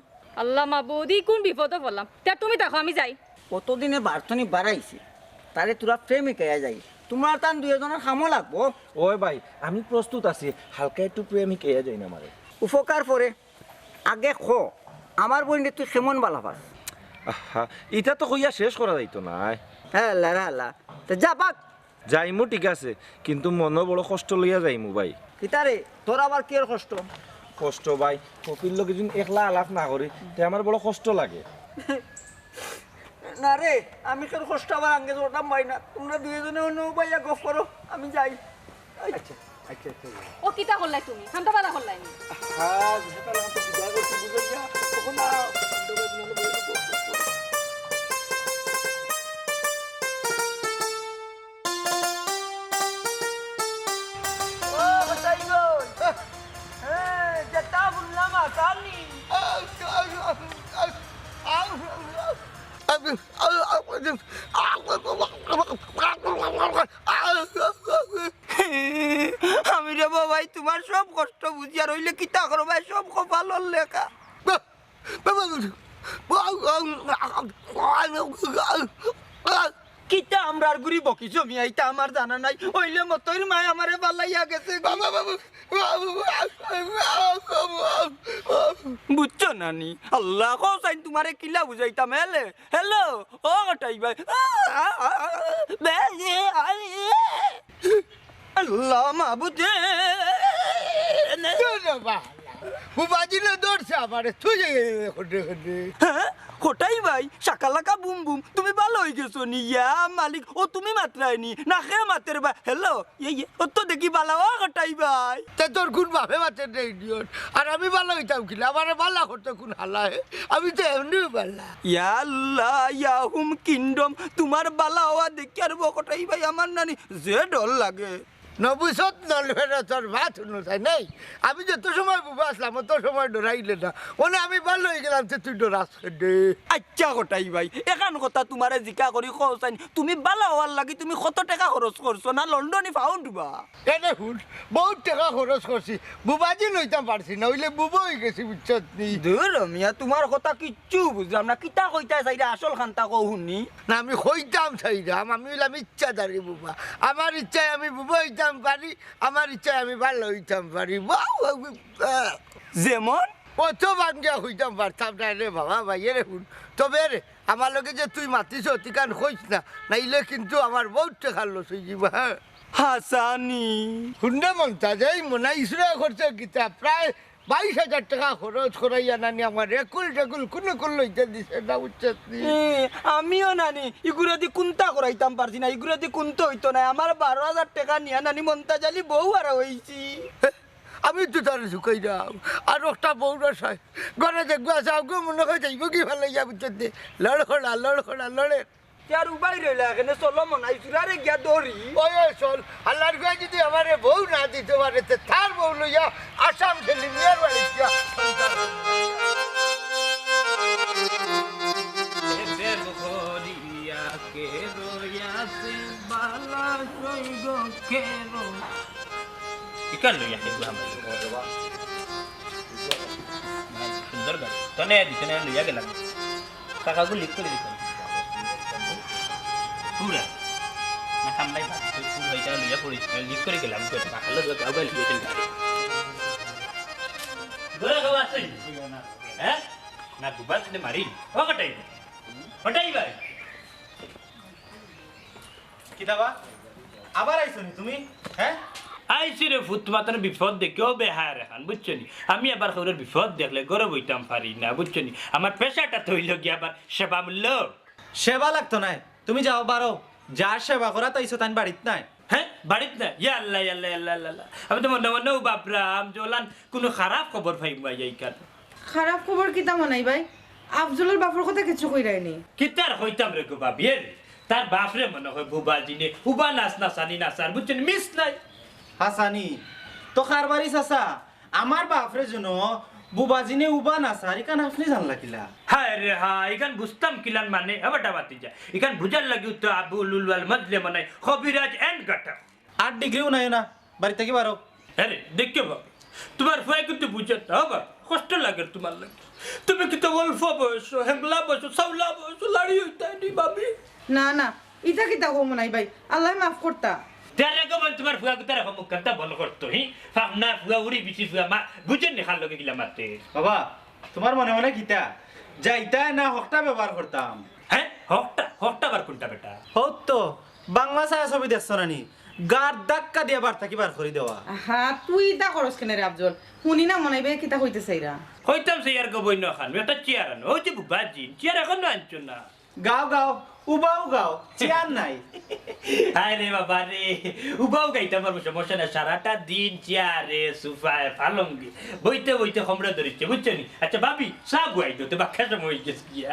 আল্লাহ মাবুদ, ই কুন বিপদো পড়লাম। তে তুমি থাকো, আমি যাই। কতদিনে বারতনি বাড়াইছে, তারে তুরা প্রেম হিকাইয়া যাই, তুমরা তান দুইজনর কামো লাগবো। ওই ভাই, আমি প্রস্তুত আছি, হালকা একটু প্রেম হিকাইয়া যাইন আমারে। উপকার পরে। আগে ক, আমার বইনরে তুই কেমন বালা পাস? আহা, ইটা তো কইয়া শেষ করা যাইতো নায়। হ্যাঁ, আল্লাহ রে আল্লাহ। তে যা পাক। যাইমু ঠিক আছে, কিন্তু মনো বড় কষ্ট লইয়া যাইমু ভাই। কিতারে, তোর আবার কিয়র কষ্ট? কষ্ট ভাই, কপির লগে যদি একলা আলাপ না করি, তে আমার বড় কষ্ট লাগে। না রে, আমি তোর কষ্ট আবার আঙ্গে ধরতাম পাই না। তুমরা দুইজনে অন্য উবাইয়া গফ করো, আমি যাই। আচ্ছা, আচ্ছা, আচ্ছা। ও কিতা করলাই তুমি? খান্তা বালা করলাই নি? হ্যাঁ, যেটা না তো বিদায় করছি, বুঝো না। তখন না, ও, বাতাইগো। হ্যাঁ, যেটা বললাম, আসানি। আমি রে বাবাই, তুমার সব কষ্ট বুঝিয়ার অইলে কিতা করবায়, সব কপালর লেখা। কিতা আমরার গুড়ি বকিছো মিয়া, ইতা আমার জানা নাই। অইলে মতইর মায় আমারে ফালাইয়া গেছে। বাবা, বাবা, বাবা, বাবা, বাবা। বুঝছো না নি? আল্লাহ, কও চাইন তুমারে কিলা বুঝাইতাম। হ্যালো, হ্যালো, ও কটাই ভাই। আল্লাহ মাবুদ রে। দূর রে বাবা। বুবাজিনে ধরছে আমারে, তুই যে খন্ডে খন্ডে। হ্যাঁ? কটাই ভাই, শাকালাকা বুম বুম, তুমি ভালা অইগেছো নি? ইয়া মালিক, ও তুমি মাতরায় নি? না কে মাতের বা? হ্যালো, ইয়ে, ইয়ে, ও তো দেখি ভালা, ও কটাই ভাই। তে তোর কুন বাপে মাতের রে idiot? আর আমি ভালা অইতাম কিলা? আমারে ভালা করতো কুন হালায়? আমি তো এমনেউ ভালা। ইয়া আল্লাহ, ইয়া হুম কিংডম, তুমার ভালা অওয়া দেখিয়ার বা কটাই ভাই, আমার নানি যে ডর লাগে। নবুসত নলফেরতর ভাত হুনো চাই নাই। আমি যত সময় বুবা আছলাম, অত সময় ডরাইলে না। অনে আমি ভালা অইগেলাম, তে তুই ডরাস কেনে? আইচ্ছা কটাই ভাই, এখান কথা তুমারে জিকা করি, কও চাইন, তুমি ভালা অওয়ার লাগি তুমি কত টেকা খরচ করছো না লন্ডনি পাউন্ড বা? এনে হুন, বউত টেকা খরচ করছি, বুবাজিন অইতাম পারছি না, অইলে বুবা অইগেছি, বুঝছত নি? দূর মিয়া, তুমার কথা কিচ্ছু বুঝলাম না, কিতা কইতায় চাইরায় আসল খানটা কও হুনি। না, আমি কইতাম চাইরাম, আমি অইলাম ইচ্ছাধারী বুবা। আমার ইচ্ছায় আমি বুবা অইতাম পারি, আমার ইচ্ছায় আমি ভালা অইতাম পারি। বাউ, বাউ, বাউ। যেমন? অত ভাঙ্গিয়া কইতাম পারতাম নায় রে বাবা, ভাইয়ে রে হুন। তবে রে, আমার লগে যে তুই মাতিছস, তুই কান কইস না, নাইলে কিন্তু আমার বউত টেকার loss অইযিবো, হ্যাঁ। হাছানি। হুন রে মন্তাজ, এই মনাইছরা খরচ কিতা, প্রায় বাইশ হাজার টেকা খরচ করাইয়া নানি আমার একুল টেকুল কুনুকুল লইতে দিছে না, বুঝছত নি? এ, আমিও নানি, ইগুরেদি কুন্তা করাইতাম পারছি না, ইগুরেদি কুন্তা অইতো নায়। আমার বারো হাজার টেকা নিয়া নানি মন্তাজ আলী বউ আর অইছি। আমি তো তারে ঝুকাইরাম। আর একটা বউর আশায়। ঘরে দেখবা চাও গো, মনে অয় যাইবো কি ফালাইয়া, বুঝছত নি? লড়খড়া, লড়খড়া, লড়ে। তে আর উবাই রইলা কেনে, চলো মনাইছরারে গিয়া ধরি। ওই, ওই, চল। আল্লার গুয়ায় যদি আমারে বউ না দিতো পারে, তে তার বউ লইয়া আসাম ঠেলি মিয়ার বাড়ি গিয়া। ইকান লইয়া আইবো আমরা। সুন্দর গাড়ি। তনে দি, তনে লইয়া গেলাম। টাকাগুলো লিক করি দিতাম। পুরা। না কামলাই ভাত, তুই পুরো হইতে লইয়া পড়ি, লিক করি গেলাম, কই টাকা লইয়া গাও গাল দিয়ে গাড়ি। ঘরে কেউ আছইন? হ্যাঁ? না, দুবার দিলে মারি। ও কটাই ভাই। কটাই ভাই। কিতা বা? আবার আইছো নি তুমি? হ্যাঁ? আইছি রে ফুত, মাতানো বিপদ দেখি, ও বেহায়ার এখান, বুঝছো নি? আমি আবার কেউরর বিপদ দেখলে ঘরে বইতাম পারি না, বুঝছো নি? আমার পেশাটা তো অইলো গিয়া আবার সেবা মূল্য। সেবা লাগতো নায়, তুমি যাও বারো। যার সেবা করাত আইছো তাইন বাড়িত নাই। হ্যাঁ? বাড়িত নাই? ইয়া আল্লাহ, ইয়া আল্লাহ, ইয়া আল্লাহ, ইয়া আল্লাহ। আমি তো মনে মনে ও বাপরাম, জোলান, কুনু খারাপ খবর পাইমু আইয়া ইকান। খারাপ খবর কিতা মনাই ভাই? আফজলর বাপর কথা কিচ্ছু কইরায় নি? কিতার কইতাম রে গো ভাবি, এ রে, তার বাপরে মনে অয় বুবাজিনে, উবা নাচ নাচানি নাচার, বুঝছো নি? মিস নাই। হাছানি, তো কারবারি চাচা, আমার বাপরে যেন বুবাজিনে উবা নাচার, ইখান আপনে জানলা কিলা? হায় রে হায়, ইখান বুঝতাম কিলান মানে, এ বেটা বাতি যা। ইখান বুঝার লাগিউ তো আবুল উলওয়াল মজলে মনাই, কবিরাজ and গাটা। আর ডিগ্রিও নাই না, বাড়ি থাকি বারো। আরে, দেখো বাবা, তুমার ফুয়ায় কিন্তু বুঝে না, বাবা, কষ্ট লাগের তুমার লাগি। তুমি কিন্তু অল্প বয়স, হেংলা বয়স, সাউলা বয়স, লাড়ি অইতায় নি, ভাবি। না, না, ইতা কিতা কও মনাই ভাই, আল্লায় মাফ করতা। তে আর রেগো বল, তুমার ফুয়া কুতারে হমুক কথা বল করতো, হি? ফামনা ফুয়া, উড়ি বিচি ফুয়া, মা, বুঝের নি খার লগে কিলা মাতে। বাবা, তুমার মনে মনে কিতা? যাইতায় না হকটা ব্যবহার করতাম। হ্যাঁ? হকটা? হকটা আবার কুনটা বেটা? হউত তো, বাংলা ছায়াছবি দেখছো না নি? গার ধাক্কা দিয়া বার থাকি বার করি দেওয়া। আহা, তুই ইতা করস কেনে রে আফজল? হুনি না মনাই ভাই কিতা কইতে চাইরা। কইতাম চাইয়ার গো বইন খান, একটা চেয়ার আনো। ওই যে বুবাজিন, চেয়ার এখনো আনছো না। গাও, গাও, উবাও গাও, চেয়ার নাই। হায় রে বাবা রে, উবাও গাইতাম পারমু, সমস্যা নাই। সারাটা দিন চেয়ারে, সোফায়, পালঙ্গে বইতে বইতে কমর ধরিছে, বুঝছো নি? আচ্ছা ভাবি, চা বুয়াই দেও, তে বাক্কা সময় অইগেছে গিয়া।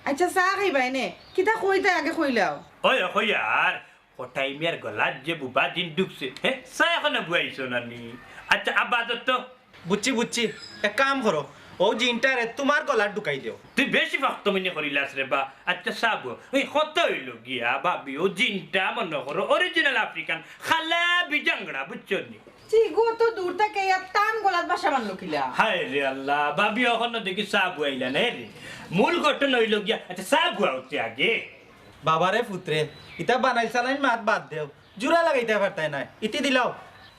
আচ্ছা, চা খাইবায় নে? কিতা কইতায় আগে কইলাও। ওই, ওই আর, কটাই মিয়ার গলাত যে বুবাজিন ঢুকছে, হে? চা এখনো বুয়াইছো না নি? আচ্ছা, আব্বা, আদর তো। বুঝছি, বুঝছি। এক কাম করো, অউ জিনটারে তুমার গলাত ঢুকাই দেও। তুই বেশি ফাখতমিনি করিলাস রে বা। আচ্ছা, চা বুয়াও। ওই কত অইলো গিয়া, ভাবি, অউ জিনটা মনো করো, original African, কালা বিজাংড়া, বুঝছো নি? চিগো তো দূর থাকি ইয়া তান গলাত বাসা বানলো কিলা? হায় রে আল্লাহ, ভাবি অখনো দেখি চা বুয়াইলা না রে। মূল ঘটনা অইলো গিয়া, আচ্ছা চা বুয়াও তে আগে। বাবারে পুতরে, ইতা বানাইল চালাইল মাত বাদ দেও, জুড়া লাগাইতায় পারতায় নায়, ইতি দিলাও।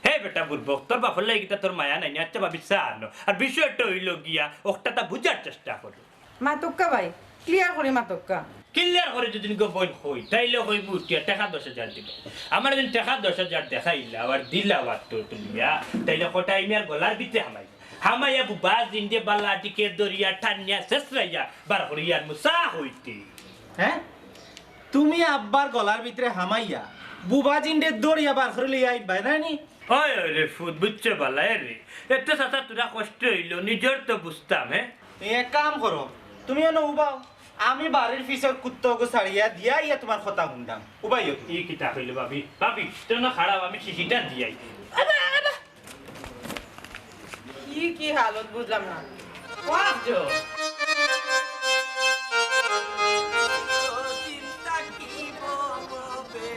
হে বেটা বুরবক, তোর বাপর লাগি কিতা তোর মায়া নাই নি? আচ্ছা ভাবি, চা আনো। আর বিষয়টা অইলো গিয়া, অখটা তা বুঝার চেষ্টা করো। মাতউক্কা ভাই, clear করি মাতউক্কা। Clear করি যদি গো বইন কই, তাইলে কইবো উঠিয়া টেকা দশ হাজার দিবা। আমার দিন টেকা দশ হাজার দেখাইলা, আবার দিলা বাট্টু তুলিয়া, তাইলে কটাই মিয়ার গলার ভিতরে হামাই। হামাইয়া বুবা জিন্ডে বালা দিকে দরিয়া টানিয়া শেষরাইয়া বার করিয়ার মুসা হইতে। হে? তুমি আব্বার গলার ভিতরে হামাইয়া বুবা জিন্ডে দরিয়া বার করি লইয়া আইবায় নানি? ওই, ওই রে ফুত, বুঝছো বালা, এ রে। এত চাচা তোরা কষ্ট অইলো, নিজর তো বুঝতাম, হে? এক কাম করো, তুমি অনো উবাও, আমি বাড়ির পিছর কুত্তাগু ছাড়িয়া দিয়া ইয়া তুমার কথা হুনতাম। উবাইও তুমি। ই কিতা কইলে ভাবি? ভাবি, তুই না খারাপ, আমি শিশিটা দিয়াই। আবা, আবা। কি, কি হালত বুঝলাম না। ওয়াজ জো। দিন থাকিব ববে,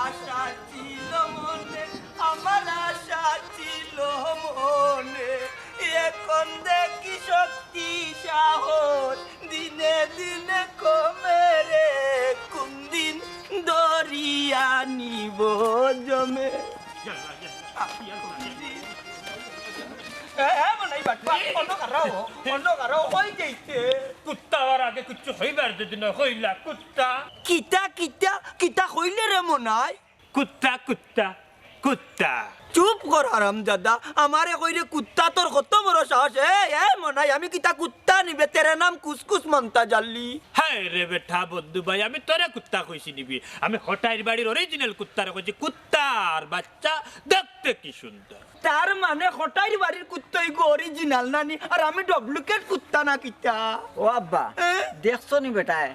আশা ছিল মনে, আমার আশা ছিল মনে। এখন দেখি শক্তি সাহস দিনে দিনে কমে রে, কোন দিন দরিয়া নিব জমে। এ, এ, মনাই বাটুয়া, অন্য কারো, অন্য কারো, কই যাইছে? কুত্তা অওয়ার আগে কিচ্ছু কইবার যদি না কইলা, কুত্তা। কিতা, কিতা, কিতা কইলে রে মনাই? কুত্তা, কুত্তা, কুত্তা। চুপ কর হারামজাদা, আমারে কইরে কুত্তা, তোর কত বড় সাহস? এ, এ মনাই, আমি কিতা কুত্তা নি বে? তেরে নাম কুসকুস মন্তাজ আলী। হায় রে বেটা বন্ধু ভাই, আমি তোরে কুত্তা কইছি নি বে? আমি কটাইর বাড়ির original কুত্তারে কইছি, কুত্তার বাচ্চা দেখতে কি সুন্দর। তার মানে কটাইর বাড়ির কুত্তা ইগু original নানি, আর আমি duplicate কুত্তা না কিতা? ও আব্বা, এ? দেখছো নি বেটায়?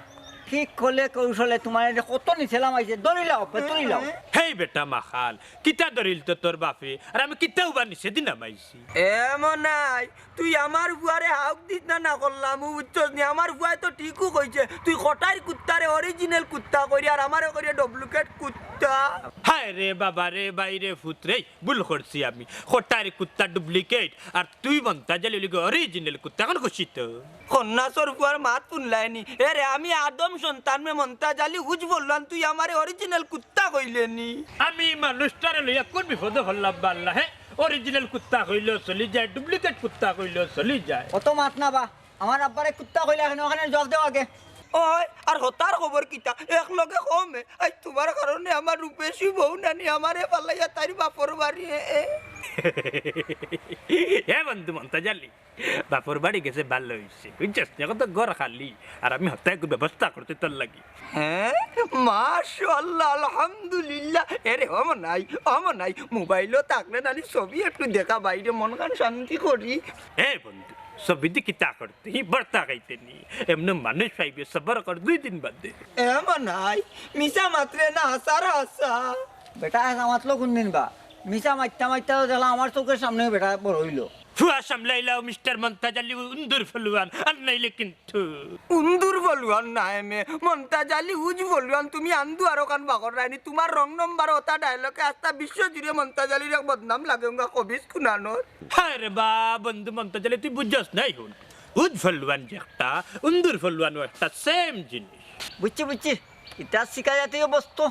কি কলে কৌশলে তুমার এনে কত নিচে লামাইছে, ধরিলাও আব্বা, ধরিলাও। হেই বেটা মাখাল, কিতা ধরিল তো তোর বাপে, আর আমি কিতা উবা নিচে দি নামাইছি? এ মনাই, তুই আমার ফুয়ারে হাউক দিস না, না করলাম, ও বুঝছস নি? আমার ফুয়ায় তো ঠিকউ কইছে, তুই কটাইর কুত্তারে original কুত্তা কইরে, আর আমারে কইরে duplicate কুত্তা। হায় রে বাবা রে, ভাই রে, ফুত রে, ভুল করছি আমি। কটাইর কুত্তা duplicate, আর তুই মন্তাজ আলী অইলি গি original কুত্তা, এখন খুশি তো? খন্নাসর ফুয়ার মাত হুনলায়নি। এ রে, আমি আদম সন্তান মে মন্তাজ আলী উজ বললাম, তুই আমারে original কুত্তা কইলে নি। আমি মানুষটারে লইয়া কোন বিপদে পড়লাম বা আল্লাহ, হে? Original কুত্তা কইলেও চলি যায়, duplicate কুত্তা কইলেও চলি যায়। অত মাত না বা, আমার আব্বারে কুত্তা কইলা কেনে, অখান জবাব দেও আগে। ওই, আর হতার খবর কিতা? এক লগে কমে, আইজ তুমার কারণে আমার রূপেশী বউ নানি আমারে ফালাইয়া তাইর বাপর বাড়ি, এ, এ। এ বন্ধু মন্তাজ আলী, বাপর বাড়ি গেছে ভালা অইছে, বুঝছস নি? এখন তো ঘর খালি, আর আমি হতায় একটু ব্যবস্থা করতে তোর লাগি। হে, মাশাআল্লাহ, আলহামদুলিল্লাহ। এ রে, ও মনাই, ও মনাই, মোবাইলো থাকলে নানি ছবি একটু দেখা বাইরে মনখান শান্তি করি। এ বন্ধু, ছবি দি কিতা করতে? হি বর্তা খাইতে নি। এমনে মানুষ পাইবে, সবর কর দুই দিন বাদে। এ মনাই, মিছা মাতরে না, হাছা হাছা। বেটা, হাছা মাতলো কোন দিন বা? মিছা মাততা মাততা তো দেখলাম আমার চউখর সামনে বেটা বড় অইলো। ফুয়া সামলাইলাও মিস্টার মন্তাজ আলী উন্দুর ফলুয়ান, আর নাইলে কিন্তু। উন্দুর ফলুয়ান নায় মে, মন্তাজ আলী উজ ফলুয়ান, তুমি আন্দু আরো কান বাগর রায়নি, তুমার রং নম্বর ওটা ডায়লগে আস্তা বিশ্ব জুড়ে মন্তাজ আলীর এক বদনাম লাগে, উঙ্গা কবিজ কুনানোর। হায় রে বা, বন্ধু মন্তাজ আলী, তুই বুঝছস নাই হুন। উজ ফলুয়ান যে একটা, উন্দুর ফলুয়ানও একটা, same জিনিস। বুঝছি, বুঝছি। ইতা শিকা জাতীয় বস্তু।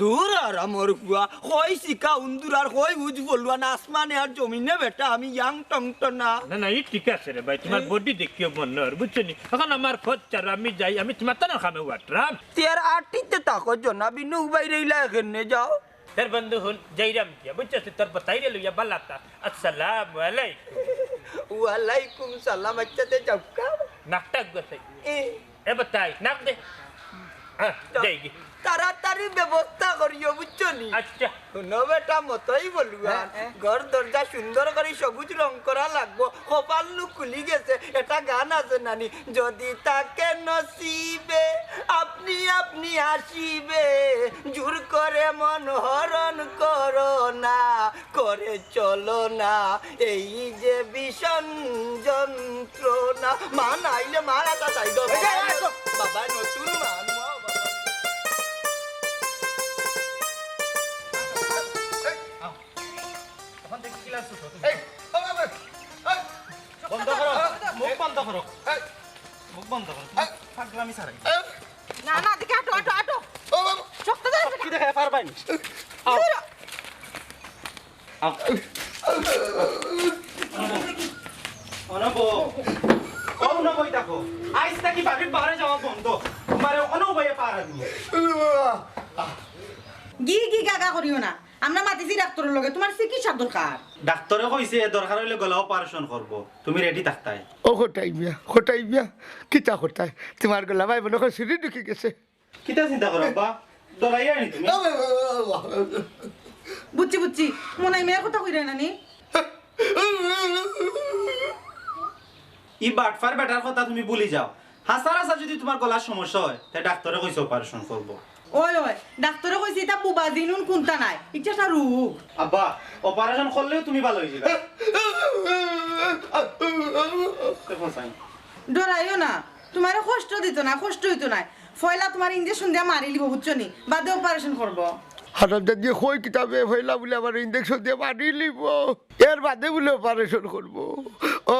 দূর আর আমার ফুয়া, কই শিকা উন্দুর আর কই উজ ফলুয়ান, আসমানে আর জমিনে বেটা, আমি ইয়াং টংটনা। না, না, ই ঠিক আছে রে ভাই, তুমার এ? Body দেখিও মনে অর, বুঝছো নি? এখন আমার ফত চার, আমি যাই, আমি তুমার তানোর কামে ওয়াটরাম। তে আর আটিতে থাকো জনাবি, নু বাইরে ইলা এখানে যাও। তোর বন্ধু হুন, যাইরাম গিয়া, বুঝছস? তোর বতাইরে লইয়া বালাতা। আসসালামু আলাইকুম। ওয়ালাইকুম সালাম, আচ্ছা, তে যাউক্কা। নাকটা গুছাই। এ। এ বতাই, নাক দে। হ্যাঁ, যাও। যাই গি। তাড়াতাড়ি ব্যবস্থা করিও, বুঝছো নি? আচ্ছা। হুনো বেটা, মতই বলুয়া। হ্যাঁ, হ্যাঁ। ঘর দরজা সুন্দর করি সবুজ রং করা লাগবো। কপাল নু খুলি গেছে, এটা গান আছে নানি? যদি থাকে নসিবে আপনি আপনি হাসিবে, জোর করে মন হরণ করো না, করে চলো না, এই যে ভীষণ যন্ত্রণা। মা না আইলে মার আতা চাই দাও। এই যে, এই যে, বাবা, নতুন মা, মা, বাবা। এখন দেখি কি লাগছে তো? এই, বাবা, বাবা, এই। বন্ধ করো, মুখ বন্ধ করো। এই। মুখ বন্ধ করো। এই। পাগলামি ছাড়াই। এই। না, না, দেখি আটো, আটো, আটো। দেখে পারবাই নি। আও। আও। অনো বও। অনো বই থাকো। আইজ থাকি বাড়ির বারে যাওয়া বন্ধ। তুমারে অনো বইয়া পারা দিমু। গি গি গাগা করিও না। আমরা মাতিছি ডাক্তারর লগে, তুমার চিকিৎসার দরকার। ডাক্তারে কইছে, দরকার অইলে গলা operation করবো, তুমি ready থাকতায়। ও কটাই মিয়া, কটাই মিয়া, কিতা কটাই? তুমার গলা ভাই মনে হয় সিঁড়ি ঢুকি গেছে। কিতা চিন্তা করো আব্বা? ডরাইয়ার নি তুমি? বুঝছি, বুঝছি। মনাই মিয়ার কথা কইরায় না নি? ই বাটফার বেটার কথা তুমি ভুলি যাও। হাছার হাছা যদি তুমার গলার সমস্যা অয়, তে ডাক্তারে কইছে operation করবো। ওই, ওই, ডাক্তারে কইছে ইতা বুবা জিন-উন কুন্তা নায়, ইটা একটা রোগ। আব্বা, operation করলেও তুমি ভালা অইযিবায়। দেখো চাই। ডরাইও না, তুমারে কষ্ট দিতো না, কষ্ট অইতো নায়। পয়লা তুমারে injection দিয়া মারিলিবো, বুঝছো নি? বাদে operation করবো। হারামজাদিয়ে কই কিতা বে, পয়লা বুলে আমারে injection দিয়া মারিলিবো, এর বাদে বুলে operation করবো। ও,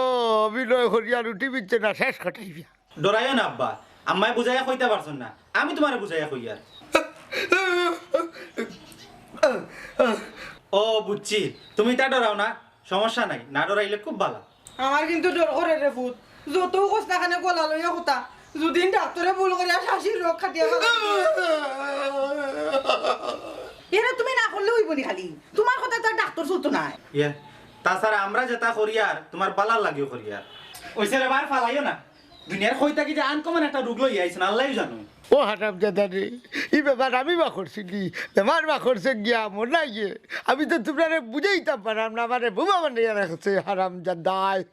অভিনয় করিয়া রুটি বিচ্ছে না, শেষ কটাই মিয়া। ডরাইও না আব্বা, আম্মায় বুঝাইয়া কইতা পারছইন না, আমি তুমারে বুঝাইয়া কইয়ার। ও বুঝছি, তুমি ইতা ডরাও না, সমস্যা নাই, না ডরাইলে খুব ভালা। আমার কিন্তু ডর করে রে পুত, যতউ কস না কেনে গলা লইয়া কথা, যুদি ডাক্তারে ভুল করিয়া শাশির রোগ খাটিয়া ফেলে। এরে তুমি না করলে অইবো নি খালি? তুমার কথা তো আর ডাক্তার চলতো নায়। ইয়ে, তাছাড়া আমরা যেতা করিয়ার, তুমার ভালার লাগিউ করিয়ার। অইছে রে বা, আর ফালাইও না। দুনিয়ার কই থাকি যে uncommon একটা রোগ লইয়া আইছইন, আল্লায়উ জানো। ও হারামজাদা রে, ই বেমার আমি বা করছি নি, বেমার বা করছে গিয়া মনাইয়ে। আমি তো তুমরারে বুঝাইতাম পারলাম না, আমারে বোবা বানাইয়া রাখছে হারামজাদায়।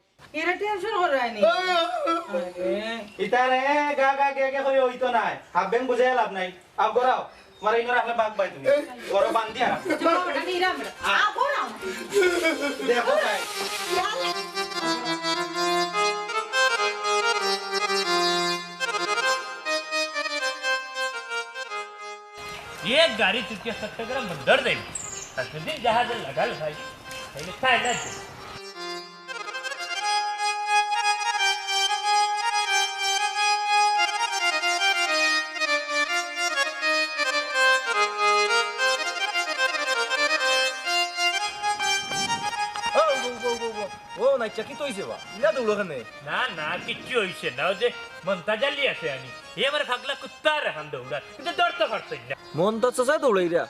এরে tension করায় নি। আরে। ইতারে গা গা গে গে কই অইতো নায়, হাফ ব্যাং বুঝাইয়া লাভ নাই। আও ঘরো আও, তুমারে ইনো রাখলে বাঘ ভাই তুমি। ঘরো বান্ধিয়া রাখো। আচ্ছা, বাবা, ওটা নিয়ে রাখবে। আ, ঘরো আও। দেখো তাই। এক গাড়ি চুটিয়া চট্টগ্রাম বন্দর যাইব, আর যদি জাহাজে লাগাল ভাই, তাইলে তাই না। ও, ও, ও, ও, ও, ও, নাইচ্চা, কিতা অইছে বা? ইলা দৌড়ো কেনে? না, না, কিচ্ছু অইছে না। অউ যে মন্তাজ আলী আছে আনি, ই আমার পাগলা কুত্তার লাখান দৌড়ার, কিন্তু ধরতে পারছইন না। মন্তাজ চাচায় দৌড়াইরা?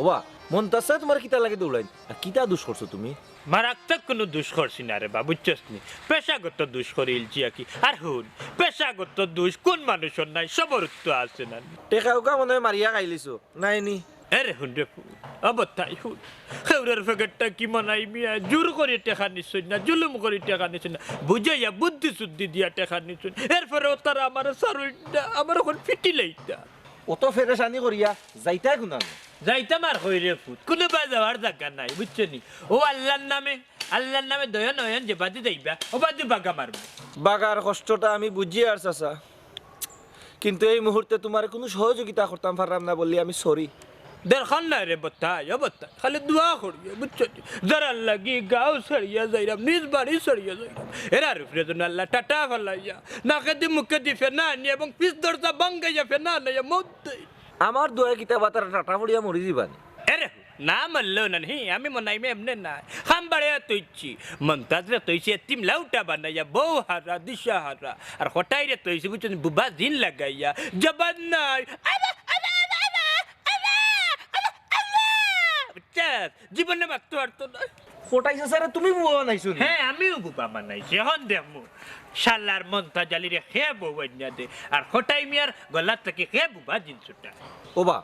ওবা, মন্তাজ চাচায় তুমারে কিতার লাগি দৌড়াইন? আর কিতা দুষ করছো তুমি? মারাত্মক কুনু দুষ করছি না রে বা, বুঝছস নি? পেশাগত দুষ করিলছি আর কি। আর হুন, পেশাগত দুষ কুন মানুষর নাই, সবর তো আছে না। টেকা উকা মনে হয় মারিয়া খাইলিছো, নায় নি? এরে হুন রে পুত, অবতাই হুন। খেউরার ফেকেটটা কি মনাই মিয়া, জোর করি টেকা নিছইন না, জুলুম করি টেকা নিছইন না, বুঝাইয়া বুদ্ধি শুদ্ধি দিয়া টেকা নিছইন। এরপরেও তারা আমারে ছাড়ইন না, আমার অখন ফিটিলাইতা। অত ফেরেশানি করিয়া যাইতায় কুনানো? যাইতাম আর কই রে পুত, কুনুবায় যাওয়ার জাগা নাই, বুঝছো নি? অউ আল্লার নামে, আল্লার নামে দয়া নয়ন যেবাদি যাইবা, অবাদি বাগা মারমু। বাগার কষ্টটা আমি বুঝিয়ার চাচা, কিন্তু এই মুহূর্তে তুমারে কুনু সহযোগিতা করতাম পারলাম না বললে আমি sorry। দরকার নাই রে বত্তাই, ও বত্তাই, খালি দোয়া করিও, বুঝছো নি? যারার লাগি গাঁও ছাড়িয়া যাইরাম, নিজ বাড়ি ছাড়িয়া যাইরাম, এরার উপরে যেন আল্লায় টাটা ফালাইয়া, নাকেদি মুখেদি ফেনা আনি এবং পিছ দরজা ভাঙ্গাইয়া ফেনা আনাইয়া মউত দেইন। আমার দোয়ায় কিতা বা তারা টাটা পড়িয়া মরি যিবা নি? এরে, না মরলেও না, হি, আমি মনাই মিয়া এমনে নায়। কাম বাড়াইয়া থইছি, মন্তাজরে থইছি, এতিম লাউটা বানাইয়া, বউ হারা, দিশা হারা। আর কটাইরে থইছি, বুঝছো নি, বুবা জিন লাগাইয়া, জবান নাই। আবা, আবা, আবা, আবা, আবা, আবা, আবা। বুঝছস? জীবনে মাততো পারতো নায়। কটাই চাচারে তুমি বুবা বানাইছো নি? হ্যাঁ, আমিউ বুবা বানাইছি। অখন দেখমু, শালার মন্তাজ আলীরে কে বউ আনিয়া দে, আর কটাই মিয়ার গলাত থাকি কে বুবা জিন ছুটা। ওবা,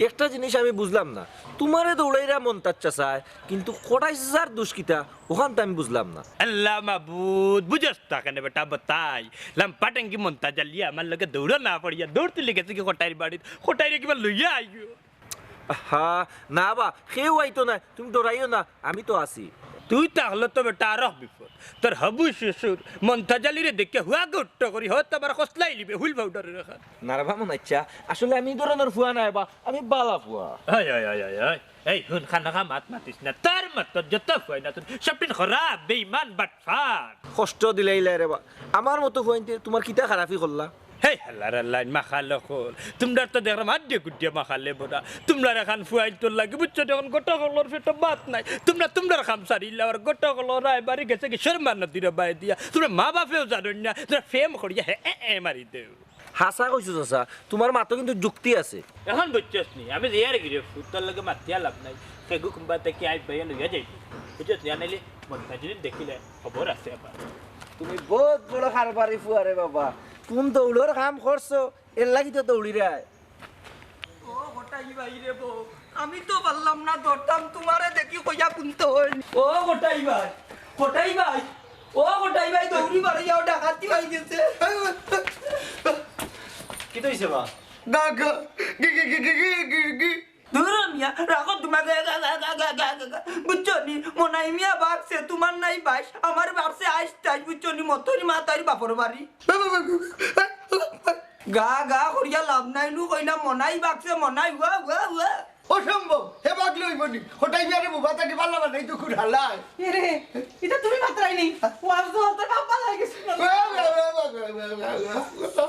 একটা জিনিস আমি বুঝলাম না, তুমারে দৌড়াইরা মন্তাজ চাচায়, কিন্তু কটাই চাচার দুষ কিতা, অখান তো আমি বুঝলাম না। আল্লাহ মাবুদ, বুঝস তা কেনে বেটা, বতাই। লাম্পা টেঙ্গি মন্তাজ আলী আমার লগে দৌড়ো না পড়িয়া, দৌড় তুলি গেছে গি কটাইর বাড়িত, কটাইরে কিবা লইয়া আইও। আহা, না বা, কেউ আইতো নায়, তুমি ডরাইও না, আমি তো আছি। তুই থাকলে তো বেটা আরো বিপদ। তোর হবু শ্বশুর মন্তাজ আলীরে দেখিয়া হুয়া গুট্ট করি হয়তো আবার কসলাই লিবে, হুইল পাউডারের রাখা। না রে বা মনাইচ্ছা, আসলে আমি ই ধরনর ফুয়া নায় বা, আমি বালা ফুয়া। ওই, ওই, ওই, ওই, ওই। এই হুন, খানাখা মাত মাতিস না। তার মাত তোর যত ফুয়াই না তোর সবটিন খরাপ, বেইমান, বাটফার। কষ্ট দিলাইলায় রে বা। আমার মতো ফুয়াইন্তে তুমার কিতা খারাপি করলা? হেই হালার হালাইন মাখাল অকল, তুমরার তো দেখরাম আড্ডে গুড্ডে মাখালে ভরা। তুমরার এখান ফুয়াইন্তর লাগি বুঝছো, যখন গোটা অকলর পেটো ভাত নাই, তুমরা তুমরার কাম সারিলাও, আর গোটা অকলর রায় বাড়ি গেছে কি শরম আর নদীর বায় দিয়া। তুমরা মা বাপেও জানো না, তুমরা প্রেম করিয়া হে এ এ মারি দেও। হাছা কইছো চাচা, তুমার মাতো কিন্তু যুক্তি আছে। এখন বুঝছস নি, আমি যে আর গিরে ফুতার লগে মাতিয়া লাভ নাই। সেগু কুম্বা তাকে আই পাইয়া লইয়া যাইব, বুঝছস নি? আনাইলে মন্তাজিনী দেখিলে খবর আছে আবার। তুমি বহুত বড় কারবারি ফুয়া রে বাবা, কোন দৌড়র কাম করছো, এর লাগি তো দৌড়িরায়। ও কটাই ভাই রে বউ, আমি তো পারলাম না ধরতাম, তুমারে দেখি কইয়া কুনতে অয়। ও কটাই ভাই, কটাই ভাই, ও কটাই ভাই, দৌড়ি বাড়ি যাও, ডাকাতি অই গেছে। কিতা অইছে বা? গা, গা, গি, গি, গি। দূর মিয়া, রাখো তুমার গা, গা, গা। বুঝছো নি? মনাই মিয়া বাগছে, তুমার নাই বাইশ, আমার বাগছে আইশ তাইশ, বুঝছো নি? মতরি মাতারি বাপর বাড়ি। গা গা করিয়া লাভ নাই নু, কইলাম মনাই বাগছে, মনাই, ওয়া, ওয়া, ওয়া। অসম্ভব, হে বাগলে অইবো নি? কটাই মিয়ারে বুবা তাকে বালা বানাই তো খুন হালায়। এরে, ইতা তুমি মাতরায় নি? ওয়াজ তো হতে বাপ বালা অই গেছে। ওয়া, ওয়া, ওয়া।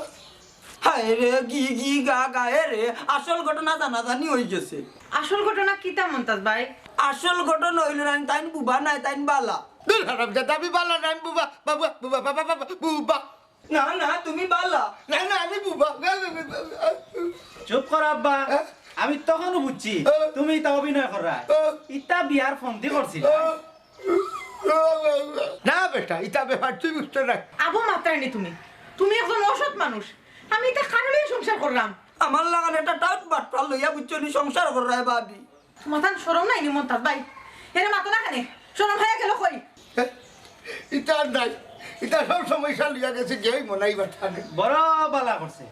হায় রে, গি, গি, গা, গা, এ রে, আসল ঘটনা জানাজানি অই গেছে। আসল ঘটনা কিতা মন্তাজ ভাই? আসল ঘটনা অইলো না, তাইন বুবা নায়, তাইন বালা। দূর হারামজাদা, আমি বালা না, আমি বুবা, বাবা, বুবা, বাবা, বাবা, বুবা। না, না, তুমি বালা। না, না, আমি বুবা। চুপ কর আব্বা। হ্যাঁ? আমি তখনও বুঝছি, হ্যাঁ। তুমি ইতা অভিনয় কররায়। হ্যাঁ। ইতা বিয়ার ফন্দি করছিলায়। হ্যাঁ। না বেটা, ইতা ব্যাপার তুই বুঝতে না। আবু মাতরায় নি তুমি, তুমি একজন অসৎ মানুষ। আমি ইতা কারে লইয়া সংসার কররাম? আমার লাখান একটা টাউট বাটপার লইয়া বুঝছো নি সংসার কররায় ভাবি। তুমার তান শরম নাই নি মন্তাজ ভাই? এরে মাতো না কেনে? শরম হায়া গেল কই? ইতা আর নাই, ইতা সব সমস্যা লইয়া গেছে গিয়া ওই মনাই বাটপারে। বড় বালা করছে।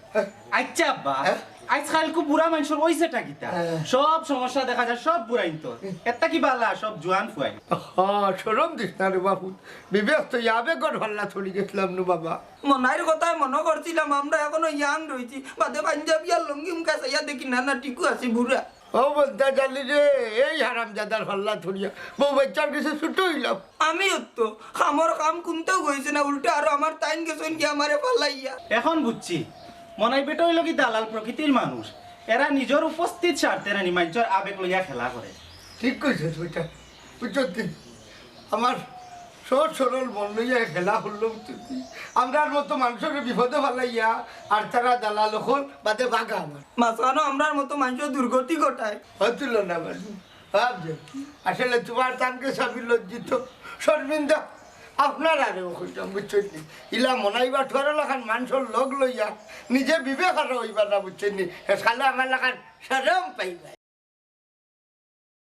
আচ্ছা আব্বা, হ্যাঁ? আইজকাইল কু বুড়া মানষর অইছেটা কিতা? হ্যাঁ। সব সমস্যা দেখা যায় সব বুড়াইন্তর। এতা কি বালা, সব জুয়ান ফুয়াইন। হ্যাঁ, শরম দিস না রে বাপু, বিবেক তো আবেগর ফাল্লা চলি গেছিলাম নু বাবা। মনাইর কথায় মনো করছিলাম আমরা এখনো ইয়াং রইছি, বাদে পাঞ্জাবি আর লুঙ্গি মুখা চাইয়া দেখি না, না, ঠিকউ আছি বুড়া। ও বলতে জানি রে, এই হারামজাদার ফাল্লা ধরিয়া বউ বাচ্চার গেছে ছুটো অইলাম। আমিও তো, কামর কাম কুনতাউ অইছে না, উল্টা আরো আমার তাইন গেছইন কি আমারে ফালাইয়া। এখন বুঝছি, মনাই বেটা অইলো কি দালাল প্রকৃতির মানুষ। এরা নিজর উপস্থিত স্বার্থে নানি মানষর আবেগ লইয়া খেলা করে। ঠিক কইছস বেটা, বুঝছস তুই? আমার সহজ সরল মন লইয়া খেলা করলো তুই। আমরার মতো মানষরে বিপদো ফালাইয়া আর তারা দালাল অকল বাদে বাগা আমার। মাঝখানো আমরার মতো মানষর দুর্গতি ঘটায়। হয়তো না বাজু। ভাব যে, আসলে তুমার তানকে সাবি লজ্জিত, শর্মিন্দা, আপনারারেও কইতাম, বুঝছইন নি? ইলা মনাই বাটপারর লাখান মানষর লগ লইয়া নিজে বিবেক হারা অইবা না, বুঝছইন নি? হে শালা আমার লাখান শরম পাইবা।